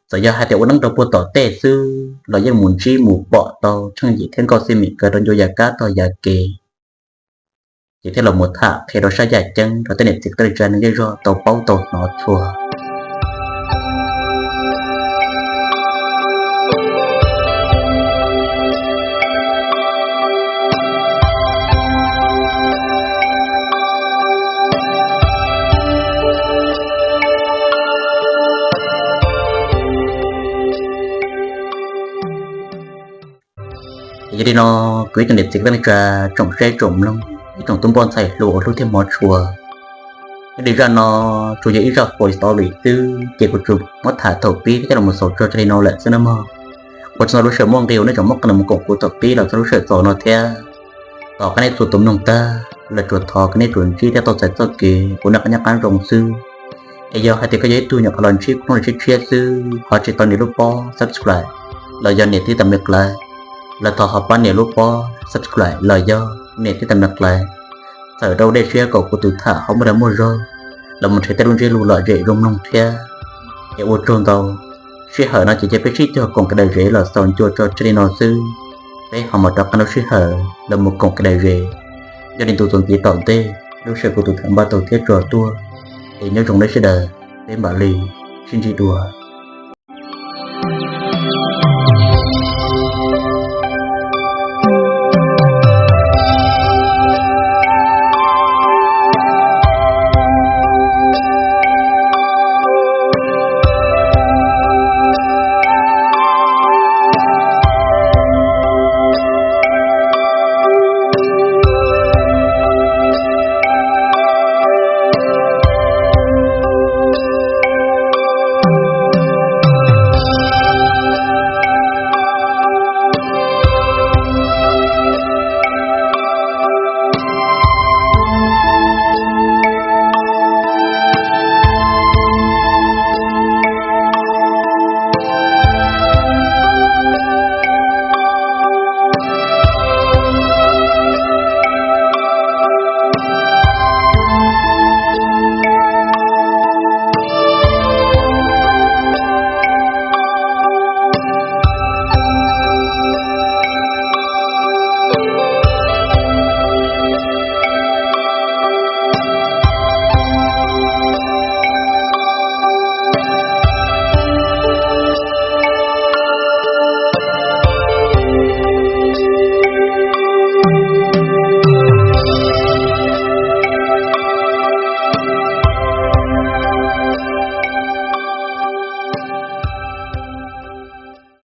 txawm yog hais tias ua neeb rau puag tom tej xwb los yeej mus ntsib mus pom tau tsheej yim thiab nkauj xib mim kawg rau ncua yav kab tog yav kev. Ces thiaj los mus tham qhia rau sab yaj ceeb rau tej niam txiv kwv tij neej tsa neeg zej zog tau paub tau hnov txhua. Yog li no, kuv ib tsoom niam txiv kwv tij neej tsa, tsoom saib tsoom mloog, ib tsoom tub npoj ntxhais hluas uas hlub thiab hmov tshua, nyob li zaj no tsuas yog ib zaj story xwb ces kuv tsuas muab tham thaum pib thiab coj los xaus tso tseg li no lawm xwb nawb mog. Ua tsaug ntau lub sij hawm muaj nqis uas nej tseem muab qee mus koom kuv thaum pib los txog lub sij hawm txaus no thiab. Thov kom nej txhua tus mloog tag los tsuas thov kom nej tsuas ntsib thiab tau txais txoj kev ua neej qab nyob qab zoo xwb. Es yog hais tias koj yog ib tug nyuam qhuav los ntsib kuv hnub no tshiab tshiab xwb ho tsis tau nias lub pob subscribe los yog nias tib tam me klawv, los thov ho pab nias lub pob subscribe los yog nias tib tam me klawv, txhawm rau dej siab kom kuv tus tham ho muaj dag muaj zog los mus nrhiav tej lub ntsiab lus lom zem zoo mloog thiab. Es ua tsaug ntau. Sij hawm no ces cia peb sib cog koom kev daws zem los xaus ncua tso tseg li no xwb, peb ho mam rov qab lub sij hawm los mus koom kev daws zem. Yog li ntu txuas ntxiv tom ntej lub sij hawm kuv tus tham npaj tau thiab tso tuaj, es nyob zoo nej sawv daws, peb mam li sib ntsib dua.